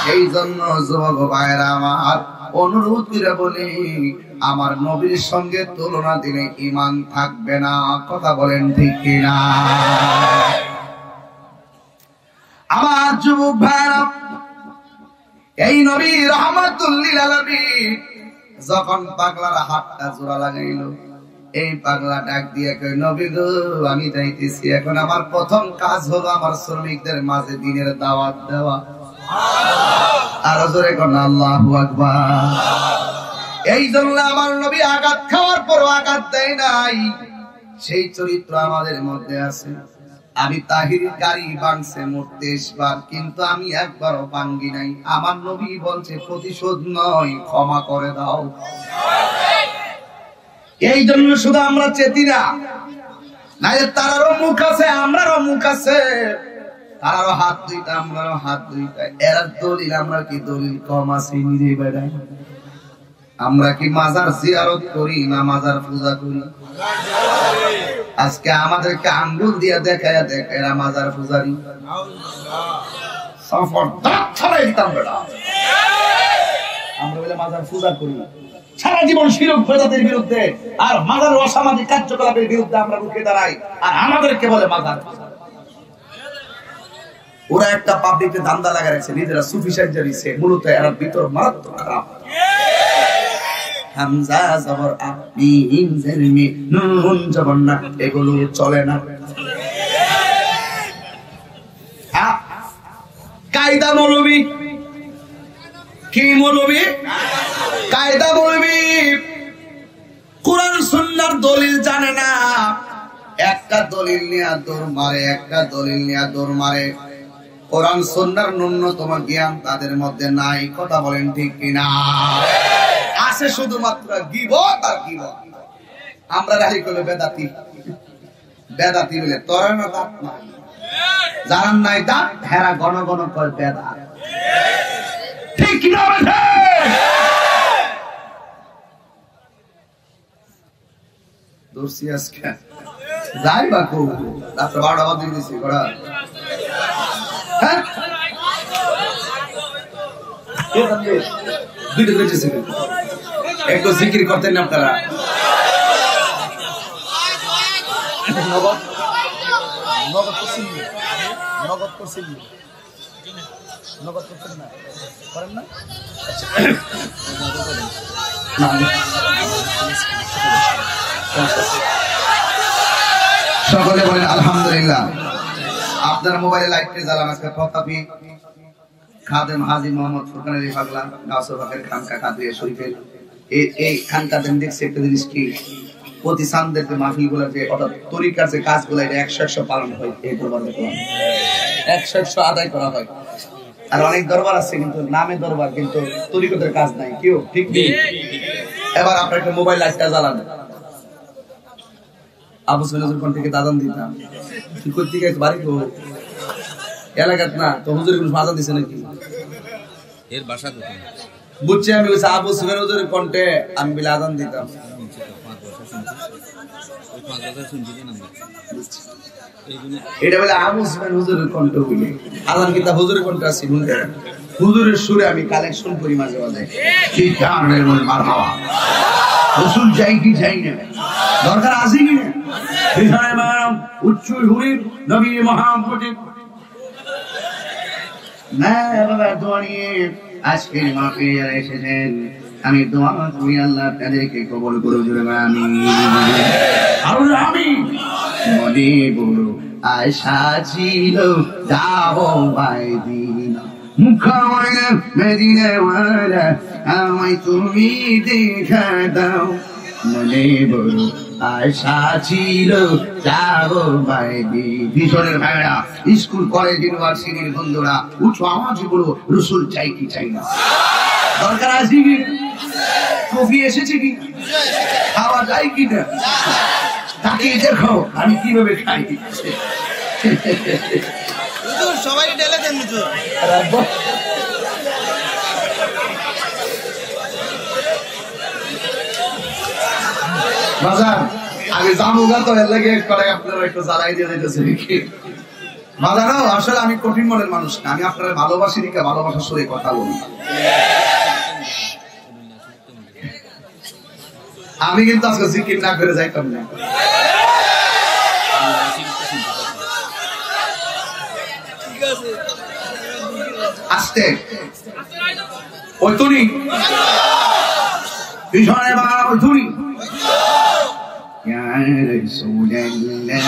এই জন্য যুবক ভাইরা আমার, অনুরোধ করে বলি, আমার নবীর সঙ্গে তুলনা দিলে ইমান থাকবে না। কথা বলেন ঠিক কিনা? আমার যুবক ভাইরা, এই নবী রহমাতুল্লিল আলামিন যখন পাগলার হাতটা জোড়া লাগাইল, এই পাগলা ডাক দিয়ে কয়, "নবী গো, আমি যাইতেছি, এখন আমার প্রথম কাজ হলো আমার শ্রমিকদের মাঝে দ্বীনের দাওয়াত দেওয়া।" আরো জোরে কন, আল্লাহু আকবার। এই জন্য আমার নবী আঘাত খাওয়ার পরও আঘাত দেয় নাই, সেই চরিত্র আমাদের মধ্যে আছে। আমি তাহির গাড়ি ভাঙছে মোট তেইশ বার, কিন্তু আমি একবারও ভাঙ্গি নাই। আমার নবী বলছে, "প্রতিশোধ নয়, ক্ষমা করে দাও।" এই জন্য শুধু আমরা চেতি না, নাইলে তারারও মুখ আছে, আমরারও মুখ আছে, তারারও হাত দুইটা, আমরারও হাত দুইটা। এরার দলিল, আমরার কি দলিল কম আছে? নিজেই বেড়ায়। আমরা কি মাজার জিয়ারত করি না মাজার পূজা করি? আজকে আমাদেরকে আঙ্গুল দিয়া দেখাইয়া দেখ, এরা মাজার পূজারি। সফর দাঁত ছাড়াই দিতাম বেটা। আমরা বলে মাজার পূজা করি, সারা জীবন শিরক বেদাতের বিরুদ্ধে আর মাজার অসামাজিক কার্যকলাপের বিরুদ্ধে আমরা রুখে দাঁড়াই, আর আমাদেরকে বলে মাজার পূজা। ওরা একটা পাবলিকে ধান্দা লাগা রাখছে, নিজেরা সুফি সাইজা দিছে, মূলত এরা ভিতর মারাত্মক খারাপ। হামজা জবর আ, মিম জের মি, নুন জবর না, এগুলো চলে না। আ, কায়দা মৌলবী। কি মৌলবী? কায়দা মৌলবী। কোরআন সুন্নাহর দলিল জানে না, একটা দলিল নিয়ে দৌড় মারে, একটা দলিল নিয়ে দৌড় মারে। কোরআন সুন্নাহর ন্যূনতম জ্ঞান তাদের মধ্যে নাই। কথা বলেন ঠিক কিনা? আছে শুধুমাত্র গিবত আর গিবত। আমরা রাহি করলে বেদাতি, বেদাতি বলে তোর না দাঁত নাই, যারার নাই দাঁত হেরা ঘন ঘন কয় বেদাত। ঠিক কিনা বলেছে? ধরছি আজকে। যাই বা কো, রাত্রে বারোটা বাজিয়ে দিছি, কটা? হ্যাঁ? কে জানবে? দুইটা বেজেছে কিন্তু। একটু জিকির করতেন না আপনারা? নগদ, নগদ করছেন নি? নগদ করছেন নি? নগদ করছেন না? করেন না? আচ্ছা। না, আমি সকলে বলেন আলহামদুলিল্লাহ। আপনারা মোবাইলে লাইটটা জ্বালান, আজকে প্রতাপী খাদেম হাজী মোহাম্মদ ফুরকান আলী পাগলা, গাউসুল হকের খানকা কাদরিয়া শরীফের এই, এই খানকা কেন্দ্রিক একটা জিনিস কি, প্রতিষ্ঠানদের যে মাহফিলগুলো, যে অর্থাৎ তরিকার যে কাজগুলো, এটা একশো একশো পালন হয় এই দরবার দেখলাম, একশো একশো আদায় করা হয়। আর অনেক দরবার আছে কিন্তু নামে দরবার, কিন্তু তরিকতের কাজ নাই। কেউ ঠিক নেই। এবার আপনার একটা মোবাইল লাইটটা জ্বালান। আবু সুফিয়ান হুজুর কোন থেকে আজান দিতাম? তুই করতে গেছে বাড়ি তো এলাকাত না, তো হুজুর কোনো আজান দিছে নাকি? এর বাসা কোথায়? বুঝছি আমি, বলছি আবু সুফিয়ান হুজুরের কণ্ঠে আমি বিলে আজান দিতাম। শুনছি তো, পাঁচ বছর শুনছি। ওই পাঁচ বছর শুনছি যে নাম। বুঝছি। এই জন্য এটা বলে আবু সুফিয়ান হুজুরের কণ্ঠ বলে। আজান কিতা হুজুরের কণ্ঠ আছে, শুনতে। হুজুরের সুরে আমি কালেকশন করি মাঝে মাঝে। কি কারণে বলে মারহাবা। রসুল চাই কি চাই না? দরকার আছে কি না? পিছনে বাম, উচ্চ হুরিপ, নবী মোহাম্মদ। না বাবা, দোয়া নিয়ে আজকের মাহফিলে যারা এসেছেন, আমি দোয়া করি আল্লাহ তাদেরকে কবুল করে, জোরে বলেন আমিন। আর বলেন আমিন। মনে বড় আশা ছিল, দাও ভাই দিন। মুখাওয়ালা, মদিনাওয়ালা, আমায় তুমি দেখা দাও। মনে বড় আশা ছিল, যাবো বাইরে। মিশনের ভাইরা, স্কুল, কলেজ, ইউনিভার্সিটির বন্ধুরা, উঁচু আওয়াজে বলো, রসুল চাই কি চাই না? দরকার আছে কি? কফি এসেছে কি? খাওয়া যায় কি না? তাকিয়ে দেখো, আমি কিভাবে খাই। হুজুর, সবাই ঢেলে দেন, হুজুর। বাজার, আমি যাবো গা তো, এর লাগি একবারে আপনারা একটু জ্বালাই দিয়ে যাইতেছে নাকি? বাজারও আসলে আমি কঠিন মনের মানুষ না, আমি আপনারা ভালোবাসি দেখে ভালোবাসার সুরে কথা বলি। আমি কিন্তু আজকে জিকির না করে যাইতাম না। আস্তে। ওই তুনি। পিছনে বাবা ওই তুনি। ইয়া রাসূলুল্লাহ,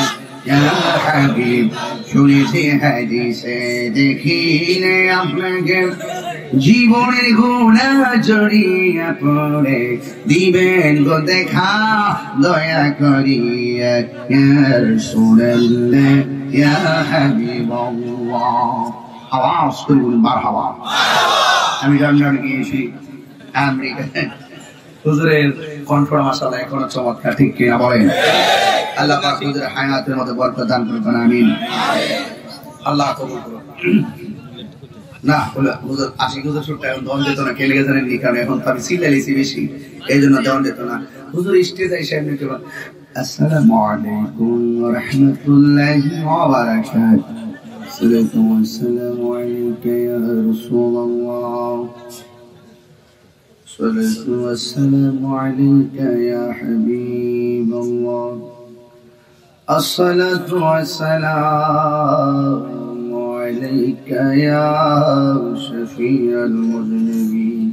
ইয়া হাবিব, শুনেছি হাদিসে, দেখিলে আপনাকে, জীবনের গুনাহ ঝরিয়া পড়ে দিবেন গো দেখা, দয়া করিয়া, ইয়া রাসূলুল্লাহ, ইয়া হাবিবাল্লাহ। আওয়াজ করে বলুন, মারহাবা। আমি লন্ডন গিয়েছি, আমেরিকা। হুজুরের কণ্ঠ মাশাআল্লাহ এখনো চমৎকার, ঠিক কিনা বলেন? আল্লাহ পাক হুজুরের হায়াতের মধ্যে বরকত দান করবেন, আমিন। আল্লাহ কবুল করুন। না, হুজুর, আশিক হুজুর সুরটা এখন দেওয়া যেত না, কেলে জানেন নি? কারণ এখন তো আমি চিল্লাইছি বেশি, এই জন্য দেওয়া যেত না। হুজুর স্টেজে এসে এমনি কেউ, আসসালামু আলাইকুম ওয়া রাহমাতুল্লাহি ওয়া বারাকাতুহু। الصلاة والسلام عليك يا رسول الله. الصلاة والسلام عليك يا حبيب الله. الصلاة والسلام عليك يا شفيع المذنبين.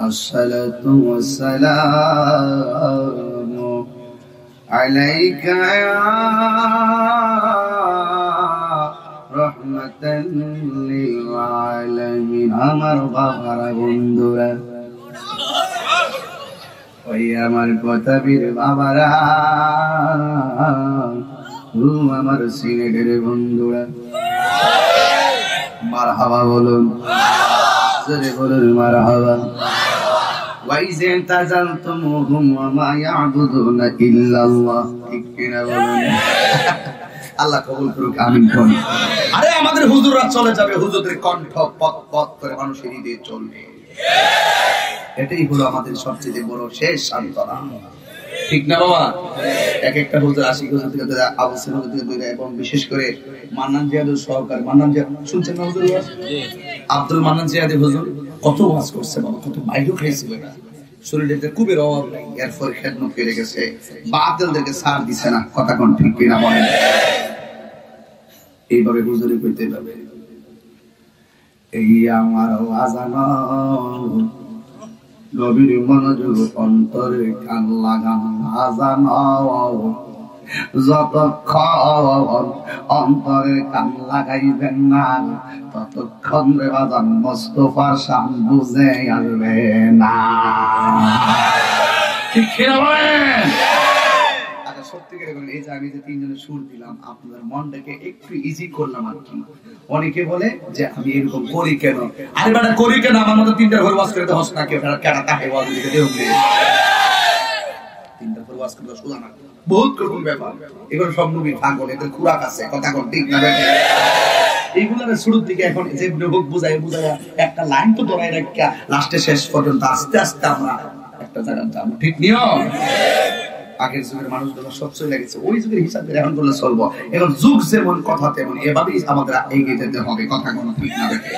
الصلاة والسلام عليك يا رحمة للعالمين. আমার বাবারা, বন্ধুরা, ওই আমার প্রতাপের বাবারা, ও আমার সিলেটের বন্ধুরা, মারহাবা বলুন, জোরে বলুন মারহাবা। وإذ اعتزلتموهم وما يعبدون إلا الله. ঠিক কিনা বলুন? আল্লাহ কবুল করুক, আমিন বলুন। আরে, আমাদের হুজুররা চলে যাবে, হুজুরদের কণ্ঠ পত পত করে মানুষের হৃদয়ে চলবে। এটাই হলো আমাদের সবচেয়ে বড় শেষ সান্ত্বনা, ঠিক না বাবা? এক একটা হুজুর, আশিক হুজুর থেকে ধরে, আবু সিনা হুজুর থেকে ধরে, এবং বিশেষ করে মান্নান জিয়াদের সহকারী, মান্নান জিয়া, শুনছেন না হুজুর? আব্দুল মান্নান জিয়াদি হুজুর কত ওয়াজ করছে বাবা, কত মাইরও খাইছে বেটা। শরীরে তো খুবই অভাব নাই, এরপর খেদমত করে গেছে, বাতিলদেরকে ছাড় দিছে না। কথা কোন ঠিক কিনা বলেন? এইভাবে হুজুরি করতে হবে। এই আমার আজান, গভীর মনোযোগ, অন্তরে কান লাগান, আজান। যতক্ষণ অন্তরে কান লাগাইবেন না, ততক্ষণ রে বাজান মোস্তফার শান বুঝে আসবে না। ঠিক কিনা বলেন? আচ্ছা, সত্যিকারে বলেন, এই যে আমি যে তিনজনের সুর দিলাম, আপনাদের মনটাকে একটু ইজি করলাম আর কি। অনেকে বলে যে, "আমি এরকম করি কেন?" আরে বেটা, করি কেন? আমার মতো তিনটা ঘর ওয়াজ করে তো হস না, কেউ ফেরা কেনা তাকে ওয়াজ দিতে দেব না। তিনটা ঘর ওয়াজ করে তো শোনা না, বহুত কঠিন ব্যাপার। এগুলো সব নবীর পাগল, এদের খুরাক আছে, কথা কোন ঠিক না বেটা? এইগুলোর শুরুর দিকে এখন যে হোক বুঝাই বুঝাই একটা লাইন তো ধরাই রাখিয়া লাস্টে শেষ পর্যন্ত আস্তে আস্তে আমরা একটা জায়গায় যাবো, ঠিক নিয়ম। আগের যুগের মানুষগুলো সব চলে গেছে, ওই যুগের হিসাব করে এখন করলে চলবো। এখন যুগ যেমন কথা তেমন, এভাবেই আমাদের এগিয়ে যেতে হবে, কথা কোন ঠিক না বেটা?